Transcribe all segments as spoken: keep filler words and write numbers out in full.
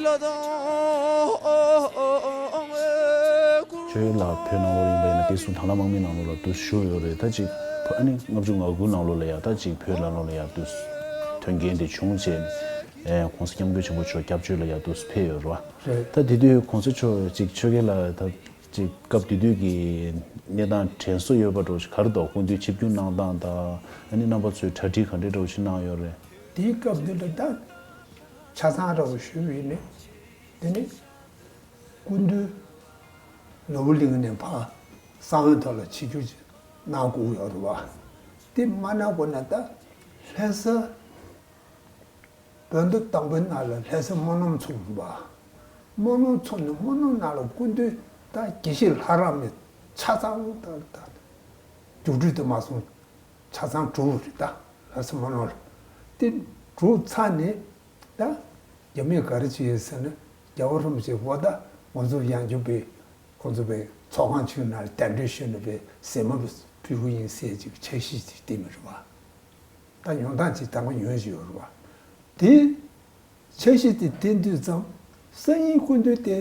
ཆོས་ལ་བོད་ནང་ལོགས་ཡིན་པ་ཡིན་ན་དེ་གསུང་དང་བླངས་དམག་མི་ནང་ལོགས་ལ་དུ་ཞུགས་ཡོད་རེད། ད་ཅིག་ཨ་ནི་ལྔ་བཅུ་ང་དགུ་ནང་ལོགས་ལ་ཡ་ད་ཅིག་བོད་ལ་ལོགས་ལ་ཡ་དུ་དོན་རྐྱེན་དེ་བྱུང་རྗེས་ཨེ་གོང་ས་སྐྱབས་མགོན་ཆེན་པོ་མཆོག་སྐྱབས་བཅོལ་ལ་ཡ་དུ་ཕེབས་ཡོད་རེད་བ། རེད། ད་དེ་དུས་གོང་ས་མཆོག་ཅིག་ཆོས་རྒྱལ་ལ་ད་ཅིག་སྐབས་དེ་དུས་ཀྱི་གནས་སྟངས་དྲན་གསོ་ཡོད་པ་འདྲ་བོ་ཞིག་ག་རེ་འདུག་སྐུ་མདུན་ཆིབས་བསྒྱུར་གནང་སྟངས་དང་ཨ་ནི་རྣམ་པ་ཚོས་གྲ་སྒྲིག་ག་འདྲ་འདྲ་བོ་ཞིག་གནང་ཡོད་རེད། དེའི་སྐབས་འདི་ལ་ད་ཆ་ཚང་ར་བ་ཞུ་བའི་ནི་དེ་ནི་སྐུ་མདུན་ནོར་བུ་གླིང་ནས་ཕར་གསང་བའི་ཐོག་ལ་ཆིབས་བསྒྱུར་གནང་དགོས་ཡོད་རེད་བ། དེ་མ་གནང་དགོས་ན་ད་ལྷ་ས་བོད་ཟླ་དང་པོའི་ནང་ལ་ལྷ་ས་སྨོན་ལམ་ཚོགས་རེད་བ། སྨོན་ལམ་ཚོགས་ནས་སྨོན་ལམ་ནང་ལ་སྐུ་མདུན་ད་དགེ་བཤེས་ལྷ་རམས་ནས་ཆ་ཚང་ད་ད་རྒྱུགས་སྤྲོད་དུ་མ་སོང་། ཆ་ཚང་གྲུབ་རེད་ད། ལྷ་ས་སྨོན་ལམ་ལ། དེ་གྲུབ་ཚར་ནས་ད་རྒྱ་མིས་ག་རེ་བྱས་ཟེར་ན་རྒྱལ་བ་རིན་པོ་ཆེ་འོ་ད་ང་ཚོ་ཡང་རྒྱུ་པའི་ཁོང་ཚོ་པའི་ཚོགས་ཁང་ཆུང་ནང་གདན་འདྲེན་ཞུས་ནས་པའི་ཟེ་མ་ཕུལ་གི་ཡིན་ཟེར་ཅིག་འཆར་གཞི་ཅིག་བཏིང་མི་རེད་བ། ད་ཡོང་སྟངས་ཅིག་ད་ག་ཡོང་བཞིན་ཡོད་རེད་བ། དེ་འཆར་གཞི་དེ་བཏིང་དུས་ཙམ་སང་ཉིན་སྐུ་མདུན་དེ་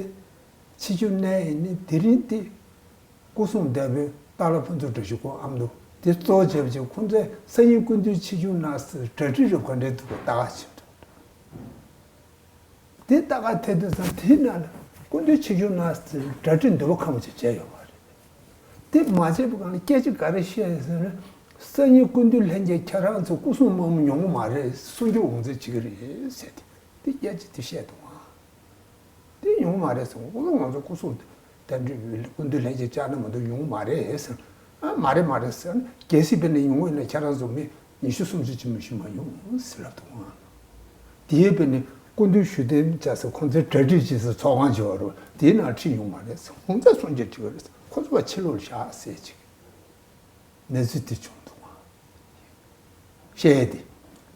ཆིབས་བསྒྱུར་གནང་ཡིན་ནི་དེ་རིང་དེ། སྐུ་སྲུང་བདེ་སྤོན་སྟག་ལྷ་ཕུན་ཚོགས་བཀྲ་ཤིས་ཁོང་ཨ་མདོ་དེ་གཙོ་བྱས་པ་ཅིག་ཁོང་ཚོས་སང་ཉིན་སྐུ་མདུན་ཆིབས་བསྒྱུར་གནང་ཟེར་གྲ་སྒྲིག་རུ་ག་འདྲའི་འདུག་གོ་ལྟ་ག་ཕྱིན་འདུག་དེ་ལྟ་ག་ཐད་དུས་ཙང་དེའི་ནང་ལ་སྐུ་མདུན་ཆིབས་བསྒྱུར་གནང་ཟེར་གྲ་སྒྲིག་འདི་བ་ཁ་མ་ཅིག་བྱས་ཡོད་པ་རེད། དེ་མ་བྱས་པ་གང་ལ་སྐད་ཆ་ག་རེ་བཤད་ཟེར་ན་སང་ཉིན་སྐུ་མདུན་ལྷན་རྒྱས་ཁྱེད་རང་ཚོ་སྐུ་སྲུང་དམག་མི་ཉུང་ངུ་མ་རེད་སྲུང་སྐྱོབ་འོང་ཚེ་བྱེད་ཀྱི་རེད་ཟེར་ཏེ་དེ་སྐད་ཆ་དེ་བཤད་འདུག་ཨང་། དེ་ཡོང་མ་རེད་ཟེར། ཁོ་ཚོ་ང་ཚོ་སྐུ་སྲུང་དེ་དེ་འདྲའི་སྐུ་མདུན་ལྷན་རྒྱས་བཅར་ན་མ་གཏོགས་ཡོང་མ་རེད་ཟེར། ཨ་མ་རེད་མ་རེད་ཟེར། གལ་སྲིད་དཔེར་ན་ཡོང་བ་ཡིན་ན་ཁྱེད་རང་ཚོ་མི་ཉི་ཤུ་སུམ་ཅུ་ཅིག་མ་གཏོགས་མ་ཡོང་ཟེར་ལབ་འདུག་ཨང་། དེའི་དཔེར་ན་སྐུ་མདུན་ཞུ་གཏན་བཅར་ཟེར་ཁོང་ཚོའི་གྲ་སྒྲིག་བྱེད་ཟེར་ཚོགས་ཁང་བྱེད་པ་རེད། དེའི་ནང་ཁྲིད་ཡོང་མ་རེད་ཟེར། ཁོང་ཚོས་སུམ་ཅུ་ཁྲིད་པ་རེད་ཟེར། ཁོ་ཚོ་བ་ཕྱི་ལོགས་བཞག་ཟེར་ཅིག་གནས་ཚུལ་དེ་བྱུང་འདུག་ཨང་། བཤད་དེ།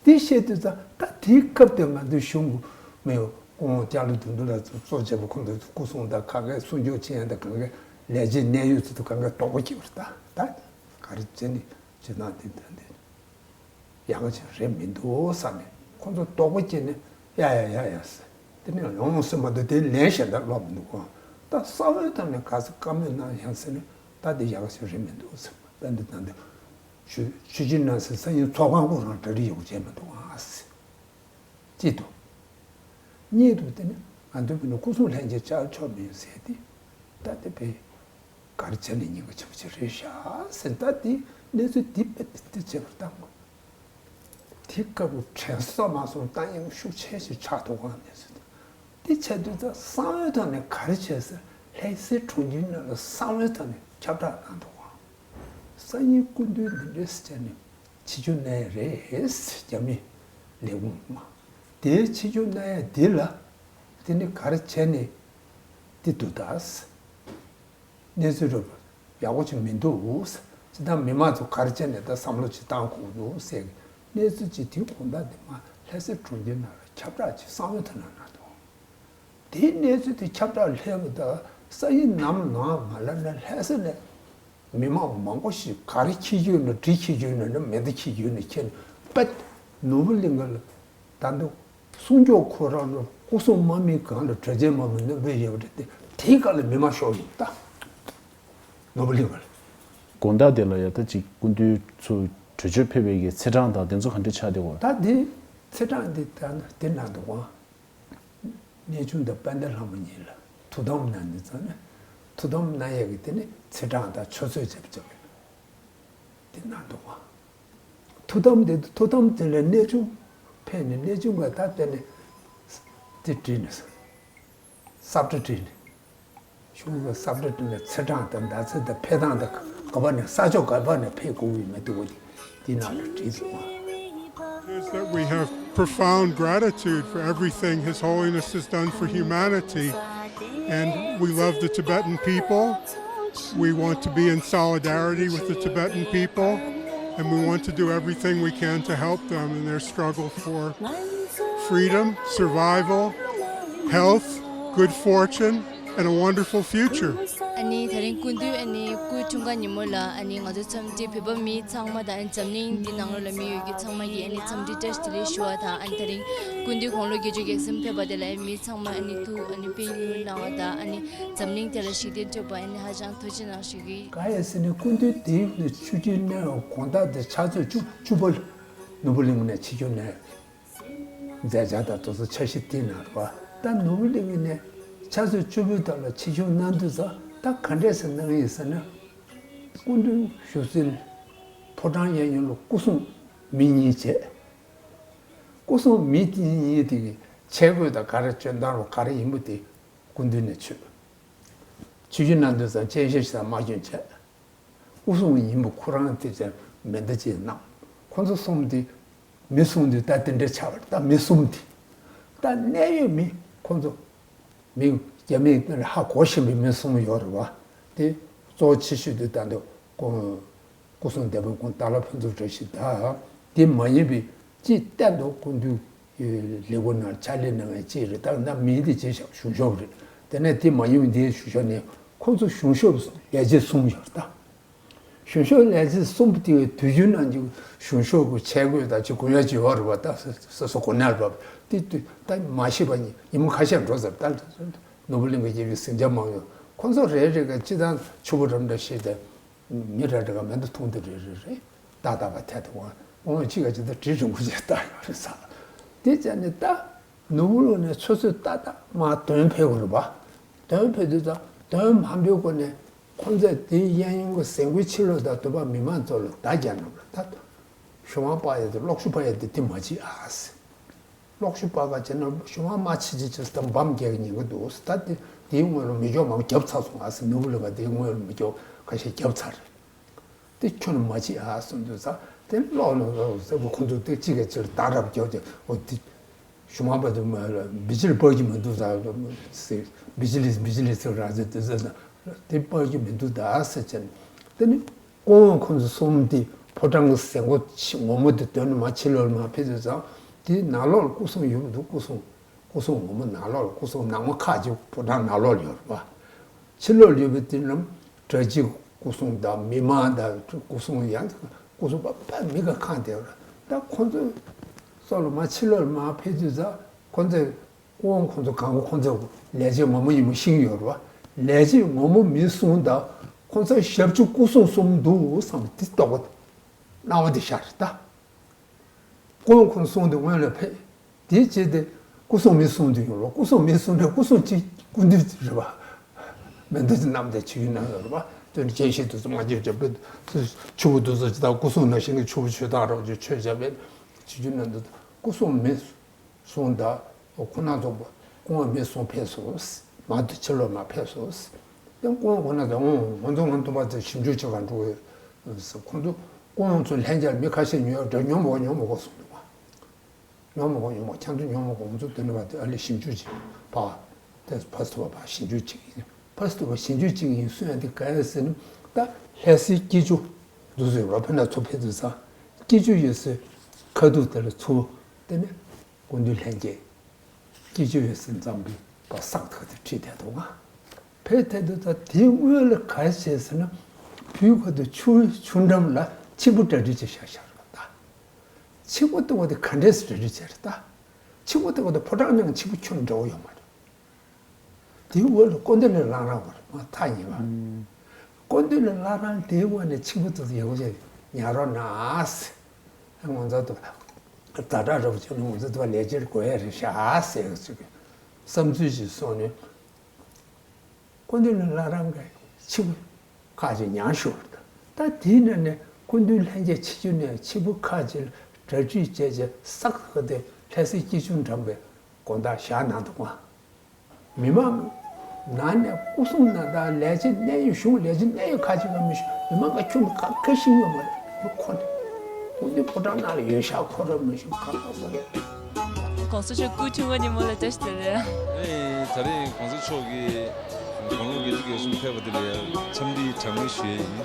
དེ་བཤད་དུས་ཙང་ད་དེའི་སྐབས་དེ་ང་ཚོའི་གཞུང་གི་མི་ཡོད་སྐུ་ངོ་ལྕགས་ལོ་བདུད་འདུལ་ལགས་ཚོ་གཙོ་བྱས་པ་ཁོང་ཚོ་སྐུ་སྲུང་དང་ག་གའི་སྲུང་སྐྱོབ་བྱེད་ཡ་དང་གང་གའི་ལས་བྱེད་གནད་ཡོད་ཚོ་དང་གང་གའི་དོགས་པ་སྐྱེས་པ་རེད། ད་ད་ག་རེ་བྱས་ནས་བྱེད་སྟངས་དེ་འདྲ་འདི་ཡག་ག་ཅིག་རེད་མི་འདུག་བསམ་ནས་ཁོང་ཚོ་དོགས་པ་སྐྱེས་ནས་ཡ་ཡ་ཡ་ཡ་ཟེར། དེ་ནས་ཡོང་ཟེར་མ་གཏོགས་དེ་ལན་གཞན་དག་སློག་མི་འདུག་གོ། ད་གསང་བའི་ཐོག་ནས་ག་ཚོད་བཀའ་མོལ་གནང་ཡང་ཟེར་ནས་ད་འདི་ཡག་ག་ཅིག་རེད་མི་འདུག་ཟེར། ད་འདི་ད་འདི། ཆུ་ཆུ་ཆུ་ནང་སྲིད་ས་ཡིན་ཚོགས་ཁང་ཁོ་རང་གྲ་སྒྲིག་ཡོང་བྱས་མི་འདུག་ཨ་ཟེར། གཅིག་ཏུ། གཉིས་དུ་དེ་ནི་ང་ཚོའི་བུ་ནི་སྐུ་སྲུང་ལྷན་རྒྱས་བཅར་ཆོག་མིན་ཟེར་ཏེ། ད་དེ་བས་ག་རེ་བྱས་ནས་ཉེན་ཁ་ཆེན་པོ་ཅིག་རེད་ཤག་ཟེར། ད་དེ་གནས་ཚུལ་དེ་དཔེ་དེ་བྱས་པར་བཏང་དགོས། དེ་སྐབས་དྲན་གསོ་མ་སོང་ལྟ་ཡང་ཤུགས་ཆེ་ཞིག་ཆགས་འདུག་ག་གནས་ཚུལ་དེ། དེ་བྱས་དུས་ད་གསང་བའི་ཐོག་ནས་ག་རེ་བྱས་ཟེར། ལྷ་སའི་གྲོང་ཁྱེར་ནང་ལ་གསང་བའི་ཐོག་ནས་ཁྱབ་བསྒྲགས་གནང་འདུག་ག་སང་ཉིན་སྐུ་མདུན་འདི་འདྲས་བྱས་ནས་ཆིབས་བསྒྱུར་གནང་ཡ་རེད་ཟེར། རྒྱ་མི་ལས་ཁུངས་མ་དེའི་ཆིབས་བསྒྱུར་གནང་ཡ་འདི་ལ་དེ་ནི་ག་རེ་བྱས་ནས་དེ་འདུག་ད་ཟེར། གནས་ཚུལ་རོབ་ཡག་པོ་ཅིག་མི་འདུག་ཟེར། ཅི་ལྟར་མི་མང་ཚོ་ག་རེ་བྱས་ནས་ད་བསམ་བློ་ཅིག་བཏང་དགོས་འདུག་ཟེར། གནས་ཚུལ་ཅིག་དེའི་དགོང་དག་དེ་མ་ལྷ་སའི་གྲོང་ཁྱེར་ནང་ལ་ཁྱབ་བསྒྲགས་ཅིག་གསང་བའི་ཐོག་ནས་གནང་འདུག་དེའི་གནས་ཚུལ་དེ་ཁྱབ་བསྒྲགས་སླེབས་པ་དང་ས་ཡི་ནམ་ལངས་མ་ལབ་ན་ལྷ་ས་ནས་མི་མང་མང་པོ་ཞིག་ག་རེ་འཁྱེར་གྱི་ཡོད་ན་གྲི་འཁྱེར་གྱི་ཡོད་ན་མེ་མདའ་འཁྱེར་གྱི་ཡོད་ན་འཁྱེར་ནས་པད་ནོར་བུ་གླིང་ག་ལ་ད་འདུག་སྲུང་སྐྱོབ་ཁོ་རང་ལ་སྐུ་སྲུང་དམག་མི་སྒང་ལ་གྲོས་ཆོད་དམག་མི་རྣམ་པས་ཡོད་པ་རེད་དེ་དེའི་སྒང་ལ་མི་མང་ཤོར་ཡོད་ད། ནོར་བུ་གླིང་ག་ལ། དགོང་དག་དེ་ལ་ཡ་ད་ཅིག་སྐུ་མདུན་ཚོ་གྲོས་ཆོད་ཕེབས་པའི་གི་ཚེས་གྲངས་དང་དེ་ཚོ་ག་འདྲ་ཆགས་བསྡད་ཡོད། ད་དེ་ཚེས་གྲངས་དེ་ད་དེ་གནང་འདུག་ག་གནས་ཆུང་དང་དཔལ་ལྡན་ལྷ་མོ་གཉིས་ལ་ཐུགས་དམ་གནང་ནས་ཙང་ནས་ཐུགས་དམ་གནང་ཡས་ཀྱི་དེ་ནི་ཚེས་གྲངས་དང་ཆུ་ཚོད་བྱས་པ་བྱས་པ་དེ་གནང་འདུག་ག་ཐུགས་དམ་དེ་ཐུགས་དམ་དེ་ལ་གནས་ཆུང་ཕེབས་ནས་གནས་ཆུང་ག་ད་དཔེ་ནས་དེ་བྲིས་ནས་ས་བཀྲ་བྲིས་ནས། གཞུང་གི་ས་བཀྲ་བྲིས་ནས་ཚེས་གྲངས་དང་ཟླ་ཚེས་དང་ཕེབས་སྟངས་དང་ག་པ་ནས་ས་ཕྱོགས་ག་པ་ནས་ཕེབས་དགོས་ཀྱི་མེད་འདུག་ག་དེ་ནང་ལ་བྲིས་འདུག་ག Is that we have profound gratitude for everything His Holiness has done for humanity. And we love the Tibetan people. We want to be in solidarity with the Tibetan people. And we want to do everything we can to help them in their struggle for freedom, survival, health, good fortune, and a wonderful future. ཨ་ནི་དེ་རིང་སྐུ་མདུན་ཨ་ནི་སྐུའི་འཁྲུངས་སྐར་ཉིན་མོ་ལ་ཨ་ནི་ང་ཚོ་འཚམས་འདྲི་བོད་པ་མི་ཚང་མ་དང་ཨ་ནི་འཛམ་གླིང་འདི་ནང་ལོགས་ལ་མི་ཡོད་རྒྱུ་ཚང་མ་གིས་ཨ་ནི་འཚམས་འདྲི་བཀྲ་ཤིས་བདེ་ལེགས་ཞུ་བ་དང་། ཨ་ནི་དེ་རིང་སྐུ་མདུན་དགུང་ལོ་བརྒྱད་ཅུ་གྱ་གསུམ་ཕེབས་པ་དེ་ལ་ཨ་ནི་མི་ཚང་མ་ཨ་ནི་ཐུགས་ཨ་ནི་དཔལ་མྱུར་གནང་བ་དང་། ཨ་ནི་འཛམ་གླིང་དེ་ལ་ཞི་བདེ་འཕྲོད་པ་ཨ་ནི་ཧ་ཅང་ཐུགས་རྗེ་གནང་ཞུ་གི། ག་ཡེ་ཟེར་ནས་སྐུ་མདུན་དེའི་ཆུ་སྐྱེས་གནས་དགོང་དག་དེ་ཆུ་ཚོད་བཅུ་བཅུ་པ་ལ་ནོར་བུ་གླིང་ནས་ཆིབས་བསྒྱུར་གནང་། མཛད་འཆར་དང་དེ་ཚོ་འཆར་གཞི་བཏིང་གནང་རེད་བ། ད་ནོར་བུ་གླིང་ནས་ཆུ་ཚོད་བཅུ་པའི་ཐོག་ལ་ཆིབས་བསྒྱུར་གནང་དུས་ཙང་ད་ག་འདྲས་སེ་གནང་ཡིན་ཟེར་ན། སྐུ་མདུན་བཞུགས་སའི་ཕོ་བྲང་གཡས་གཡོན་ལ་སྐུ་སྲུང་མི་གཉིས་བྱས། སྐུ་སྲུང་མི་དེ་གཉིས་དེ་གི་ཆས་གོས་དང་ག་རེ་སྤྱོད་སྟངས་རོ་ག་རེ་ཡིན་པ་དེ་སྐུ་མདུན་ནས་ཆོད། ཆིབས་བསྒྱུར་གནང་དུས་ཙང་སྤྱན་ཤེལ་ཞིག་དང་དམར་སྐྱོན་བྱས། སྐུ་སྲུང་ཡིན་པ་ཁོ་རང་དེ་ཚོས་མེ་མདའ་ཅིག་བསྣམས། ཁོ་ཚོ་གསུམ་དེ་མི་གསུམ་དེ་ད་དེ་འདྲ་ཆགས་པ་རེད། ད་མི་གསུམ་དེ་ད་གནད་ཡོད་མི་ཁོ་ཚོ་མི་རྒྱ་མི་ཧ་གོ་བཞིན་པའི་མི་གསུམ་ཡོད་རེད་བ། དེ་གཙོ་བོ་ཆེ་ཤོས་དེ་ད་འདི་ཁོ་སྐུ་སྲུང་སྡེ་དཔོན་ཁོང་སྟག་ལྷ་ཕུན་ཚོགས་བཀྲ་ཤིས་དང་། དེ་མ་ཡིན་པའི་ཅིག་གཏན་དུ་སྐུ་མདུན་ལས་ཁུངས་ནང་ཕྱག་ལས་གནང་མཁན་ཅིག་རེད། ད་ན་མིང་དེ་བརྗེད་བཞག་གཞུང་ཞབས་རེད། དེ་ནས་དེ་མ་ཡིན་པའི་དེའི་གཞུང་ཞབས་ནས་ཁོང་ཚོ་གཞུང་ཞབས་ལས་བྱེད་གསུམ་ཡོད་རེད་ད། གཞུང་ཞབས་ལས་བྱེད་གསུམ་པོ་དེ་བའི་དུས་རྒྱུན་ནང་གི་གཞུང་ཞབས་ཀྱི་ཆས་གོས་དང་ཅིག་གོན་ཡ་ཅིག་ཡོད་རེད་བ། ད་སོ་སོ་གོ་ནས་བབས་དེ་དུས་ད་མ་ཤེས་པ་ཉི་མ་ཁ་ཤས་འགྲོ་ཟེར། ད་ནོར་བུ་གླིང་གི་དབྱེ་བའི་ཟིང་ཆ་མང་ཡོད། ཁོང་ཚོ་རེ་རེ་ག་སྤྱི་བཏང་ཕྱུག་པོ་འགྲམ་འདྲ་ཞིག་དེ། མི་རེ་རེ་ག་མེ་མདའ་ཐུང་དུ་རེ་རེ་རེ་ཏག་ཏག་བ་ཐད་དུ་འོང་། འོང་གཅིག་ག་ཅིག་ད་གྲི་རིང་པོ་ཅིག་བཏགས་ཡོད་རེད་ས། དེ་བྱས་ནས་ད་ནོར་བུ་གླིང་ནས་ཆུ་ཚོད་ཏག་ཏག་མར་དོན་ཕེབས་དགོས་རེད་པ། དོན་ཕེབས་དུས་ད་དོན་མ་ཕེབས་གོང་ནས་ཁོང་ཚོས་དེའི་གཡས་གཡོན་གྱི་གཟིགས་མཁན་ཕྱི་ལོགས་དང་འདུས་པ་མི་མང་ཚོ་ལ་བརྡ་རྒྱག་གནང་བ་རེད། ད་གཞུང་དམངས་དཔའ་ཡ་དེ་གློག་ཤུགས་དཔའ་ཡ་དེ་དེ་མ་བྱེད་ཨ་ཟེར། གློག་ཤུགས་སྤར་ག་བྱས་ན་གཞུང་དམངས་དམག་ཆེ་ཆེ་ཆེ་དང་འབམ་རྒྱག་ཉེན་ཁ་འདུག་ད་དེ་དེའི་སྔོན་ལ་མི་སྐྱོབ་མང་བརྒྱབ་ཚར་སོང་ཨ་ཟེར། ནོར་བུ་གླིང་ག་དེའི་སྔོན་ལ་མི་སྐྱོབ་ཁ་ཤས་བརྒྱབ་ཚར་རེད། དེ་ཁྱོན་ནས་མ་བྱེད་ཨ་གསུངས་དུས་ཙང་དེ་ཀློག་ལ་ཟེར་བ་ཁོང་ཚོ་དེ་གཅིག་གིས་ཚུར་ད་རབ་བརྒྱབ་ཀྱང་འོ་དེ་གཞུང་དམངས་པ་དེ་མ་ལ་བི་ཇི་ལི་སྤར་གྱི་མི་འདུག་ད་ཟེར། བི་ཇི་ལི་བི་ཇི་ལི་ཟེར་ར་ཟེར་དེ་ཟེར་ན་དེ་སྤར་གྱི་མི་འདུག་ད་ཟེར་བྱས་ནས་དེ་ནི། སྐུ་ངོ་ཁོང་ཚོ་གསུམ་དེ་ཕོ་བྲང་གི་གཟིགས་སྒོ་ཆེ་ངོ་མ་དེ་དོན་མ་ཕྱི་ལོགས་མ་ཕེབས་དུས་ཙང་དེའི་ནང་ལོགས་ལ་སྐུ་སྲུང་ཡོད་མི་འདུག་སྐུ་སྲུང་སྐུ་སྲུང་ངོ་མ་ནང་ལོགས་ལ་སྐུ་སྲུང་ནང་མ་ཁག་ཅིག་ཕོ་བྲང་ནང་ལོགས་ལ་ཡོད་རེད་པ། ཕྱི་ལོགས་ལ་ཡོད་པའི་དེ་རྣམས་གྲྭ་སྤྱི་སྐུ་སྲུང་དང་མི་མང་དང་སྐུ་སྲུང་ཡང་སྐུ་སྲུང་པ་ཕ་མི་ག་ཁང་དེ་ཡོད་རེད། ད་ཁོང་ཚོ་སོགས་ལ་མ་ཕྱི་ལོགས་ལ་མ་ཕེབས་དུས་ཙང་ཁོང་ཚོས། སྐུ་ངོ་ཁོང་ཚོ་གང་ག་ཁོང་ཚོ་ལས་བྱེད་ངོ་མ་ཡིན་པ་ཤེས་ཀྱི་ཡོད་རེད་བ། ལས་བྱེད་ངོ་མ་མི་གསུམ་དང་ཁོང་ཚོ་ཞབས་ཕྱི་སྐུ་སྲུང་གསུམ་འདུག་བསམ་པ་དེ་རྟོགས་པ་སྣང་བ་དེ་ཤར་རེད་ད། སྐུ་ངོ་ཁོང་གསུམ་དེ་སྔོན་ལ་ཕེབས། དེ་བྱས་ཏེ་སྐུ་སྲུང་མི་གསུམ་དེ་ཡོད་རེད། སྐུ་སྲུང་མི་གསུམ་དེ་སྐུ་སྲུང་གཅིག་སྐུ་མདུན་རེད་བ། མེ་མདའ་ཅིག་བསྣམས་ཏེ་བྱེད་ཀྱི་ན་ཡོད་རེད་བ། དེ་ནི་སྐྱེ་ཤི་དུ་ཚོ་མ་སྐྱེ་བྱ་བའི་ཆུ་བོ་དུ་ཚོ་ཇི་ལྟར་སྐུ་སྲུང་ནང་བཞིན་གྱི་ཆུ་བོ་ཆོད་སྟངས་རོགས་ཀྱི་ཆོད་བྱ་བའི་བྱེད་ཀྱི་ན་འདུག་སྐུ་སྲུང་མི། གསུང་དང་། ཁོ་ན་ཚོ་སྐུ་ངོ་མི་གསུམ་ཕེབས་སོང་། མ་དུ་ཕྱི་ལོགས་མ་ཕེབས་སོང་། དེ་སྐུ་ངོ་ཁོ་ན་ཚོ་ང་ཚོ་ང་ཚོ་མ་ཚོ་ཞིབ་འཇུག་བྱེད་གར་འགྲོ་གི་ཡོད། ཁོ་ཚོ་སྐུ་ངོ་ཚོ་ལྷན་རྒྱས་མི་ཁ་ཤས་ཉོས་འདྲ་ཉོ་མ་གོ་ཉོ་མ་གོ་གསུངས་འདུག་ཉོ་མ་གོ་ཉོ་མ་ཁྱེད་ཚོ་ཉོ་མ་གོ་ང་ཚོ་དེ་འདྲ་བ་དེ་ཨ་ལས་ཞིབ་འཇུག་བྱེད་ཕ། དེ་ཕ་སི་ཏོ་བ་ཕ་ཞིབ་འཇུག་བྱེད་ཀྱི་ཡིན། ཕ་སི་ཏོ་བ་ཞིབ་འཇུག་བྱེད་ཀྱི་ཡིན་གསུང་ཡ་དེ་ག་རེ་ཟེར་ན་ད་ལྷ་སའི་སྐྱིད་ཆུ་འདུག་ཟེར་བ་ཕན་ན་ཚོ་ཕེབས་དུས་ཙང་སྐྱིད་ཆུ་ཡོད་སའི་ཁ་ཐུག་དེ་ལ་ཚུར་དེ་ནས། སྐུ་མདུན་ལྷན་རྒྱས། སྐྱིད་ཆུ་ཡོད་སྲིད་འཛམ་བུའི་བ་སག་ཐག་དེ་ཁྲིད་བསྡད་འདུག་ང་། ཕེབས་ཐད་དུ་ད་དེའི་སྔོན་ལ་ག་རེ་བྱས་ཟེར་ན། བོད་ཁ་ཐུག་ཆུ་ཆུ་འགྲམ་ལ་ཆིབས་པ་གྲ་སྒྲིག་བྱས་བཞག་བཞག་རེད་ད། ཆིབས་པ་གཏོང་བ་དེ་ག་འདྲས་སེ་གྲ་སྒྲིག་བྱས་རེད་ད། ཆིབས་པ་གཏོང་བ་དེ་ཕོ་བྲང་ནང་ཆིབས་པ་ཁྱོན་འདྲ་བོ་ཡོད་མ་རེད། དེའི་འོག་ལ་སྐུ་མདུན་ལ་བླ་བྲང་བར་མ་ཐག་ཉེ་བ། སྐུ་མདུན་ལ་བླ་བྲང་དེའི་འོག་ནས་ཆིབས་པ་ཚོ་ཡག་པོ་བྱས་ཉར་རོགས་གནང་ཟེར། ང་ཚོ་དུ་ཛ་དྲག་རབ་བྱུང་ནས་ང་ཚོ་དུ་བ་ལས་བྱེད་དགོས་ཡ་རེད་ཤག་ཟེར་ཟེར་གི་བསམ་ཚུལ་ཞིག་སོང་ནས། སྐུ་མདུན་ལ་བླ་བྲང་གི་ཆིབས་པ་ཁག་ཅིག་ཉར་ཤོར་བ་དང་ད་དེའི་ནང་ནས་སྐུ་མདུན་ལྷན་རྒྱས་ཆིབས་བསྒྱུར་ནས་ཆིབས་པ་ཁག་ཅིག་གྲ་སྒྲིག་བྱས་རྗེས་སག་ཐག་དེ་ལྷ་སའི་སྐྱིད་ཆུ་འགྲམ་པའི་དགོང་དག་བཞག་གནང་འདུག་ཨང་། མི་མང་ནང་ནས་སྐུ་སྲུང་ནང་དང་ལས་བྱེད་གནད་ཡོད་གཞུང་ལས་བྱེད་གནད་ཡོད་ཁག་ཅིག་ལ་མི་ཤོང་མི་མང་ག་ཁྱོན་མི་ག་ཁ་ཤིང་ཡོད་མ་རེད་ཁོ་ནི། སྐུ་མདུན་ཕོ་བྲང་ནང་ལ་ཡོད་ཤག་ཁོ་ར་མི་ཤོང་ག་ག་ག་གོང་ས་མཆོག་སྐུའི་འཁྲུངས་སྐར་ཉིན་མོ་ལ་བཀྲ་ཤིས་བདེ་ལེགས། ཨེ་ད་རེས་གོང་ས་མཆོག་གིས་དགུང་ལོ་བརྒྱད་ཅུ་གྱ་གསུམ་ཕེབས་པ་དེ་ལ་འཚམས་འདྲིའི་གྲངས་ངེས་ཞུ་ཡས་ཡིན།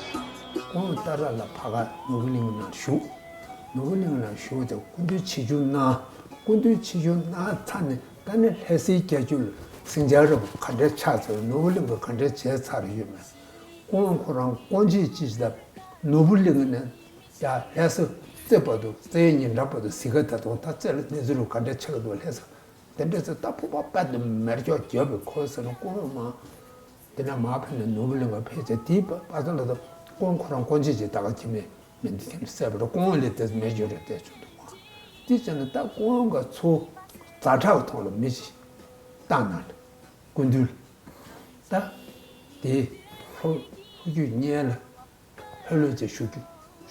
ཁོང་ཏཱ་ར་ལ་ཕ་ག་ནོར་བུ་གླིང་ནང་བཞུགས། ནོར་བུ་གླིང་ནང་བཞུགས་ཏེ་སྐུ་མདུན་ཆིབས་བསྒྱུར་གནང་། སྐུ་མདུན་ཆིབས་བསྒྱུར་གནང་ཚར་ནས་ད་ནི་ལྷ་སའི་རྒྱལ་རྒྱུད་ལ་ སེང་ལྕམ་ར་བ་ག་འདྲས་ཆགས་ཚར། ནོར་བུ་གླིང་ག་ག་འདྲས་བྱས་ཚར་ཡོད་མེད། སྐུ་ངོ་ཁོ་རང་སྐུ་མཆེད་ཅིག་དང་ནོར་བུ་གླིང་ནས་ཡ་ལྷ་ས་རྩེ་བར་དུ་རྩེ་ཡི་ཉིན་གྲངས་བར་དུ་གཟིགས་ཀ་ད་དུང་ད་རྩེ་ལ་གནས་ཚུལ་ག་འདྲས་ཆགས་འདུག་ལྷ་ས་དེ་འདྲས་ཚེ་ད་ཕུ་པ་པད་དུ་མེར་ཀྱོག་རྒྱབ་པའི་ཁོ་ཟེར་ན་སྐུ་ངོ་མ་དེ་ནས་མ་ཕེབས་ནས་ནོར་བུ་གླིང་ག་ཕེབས་ཚེ་དེའི་པ་པ་ཚ་ལ་ད་སྐུ་ངོ་ཁོ་རང་སྐུ་མཆེད་ཅིག་ད་ག་ཁྱི་མེད། མི་འདི་ཁྱིམ་གསལ་བར་སྐུ་ངོ་ལས་དེ་མེད་རྒྱུ་རེད་བལྟས་བྱུང་འདུག་ག་དེ་བྱས་ན་ད་སྐུ་ངོ་ག་ཚོ་ཛ་དྲག་ཐོག་ལ་མི་ཞིག་བཏང་ན་སྐུ་མདུན་ད་དེ་ལྷོ་ལྷོ་རྒྱུད་གཉན་ལ་ལྷོད་ལྷོད་ཅིག་ཞུ་རྒྱུ་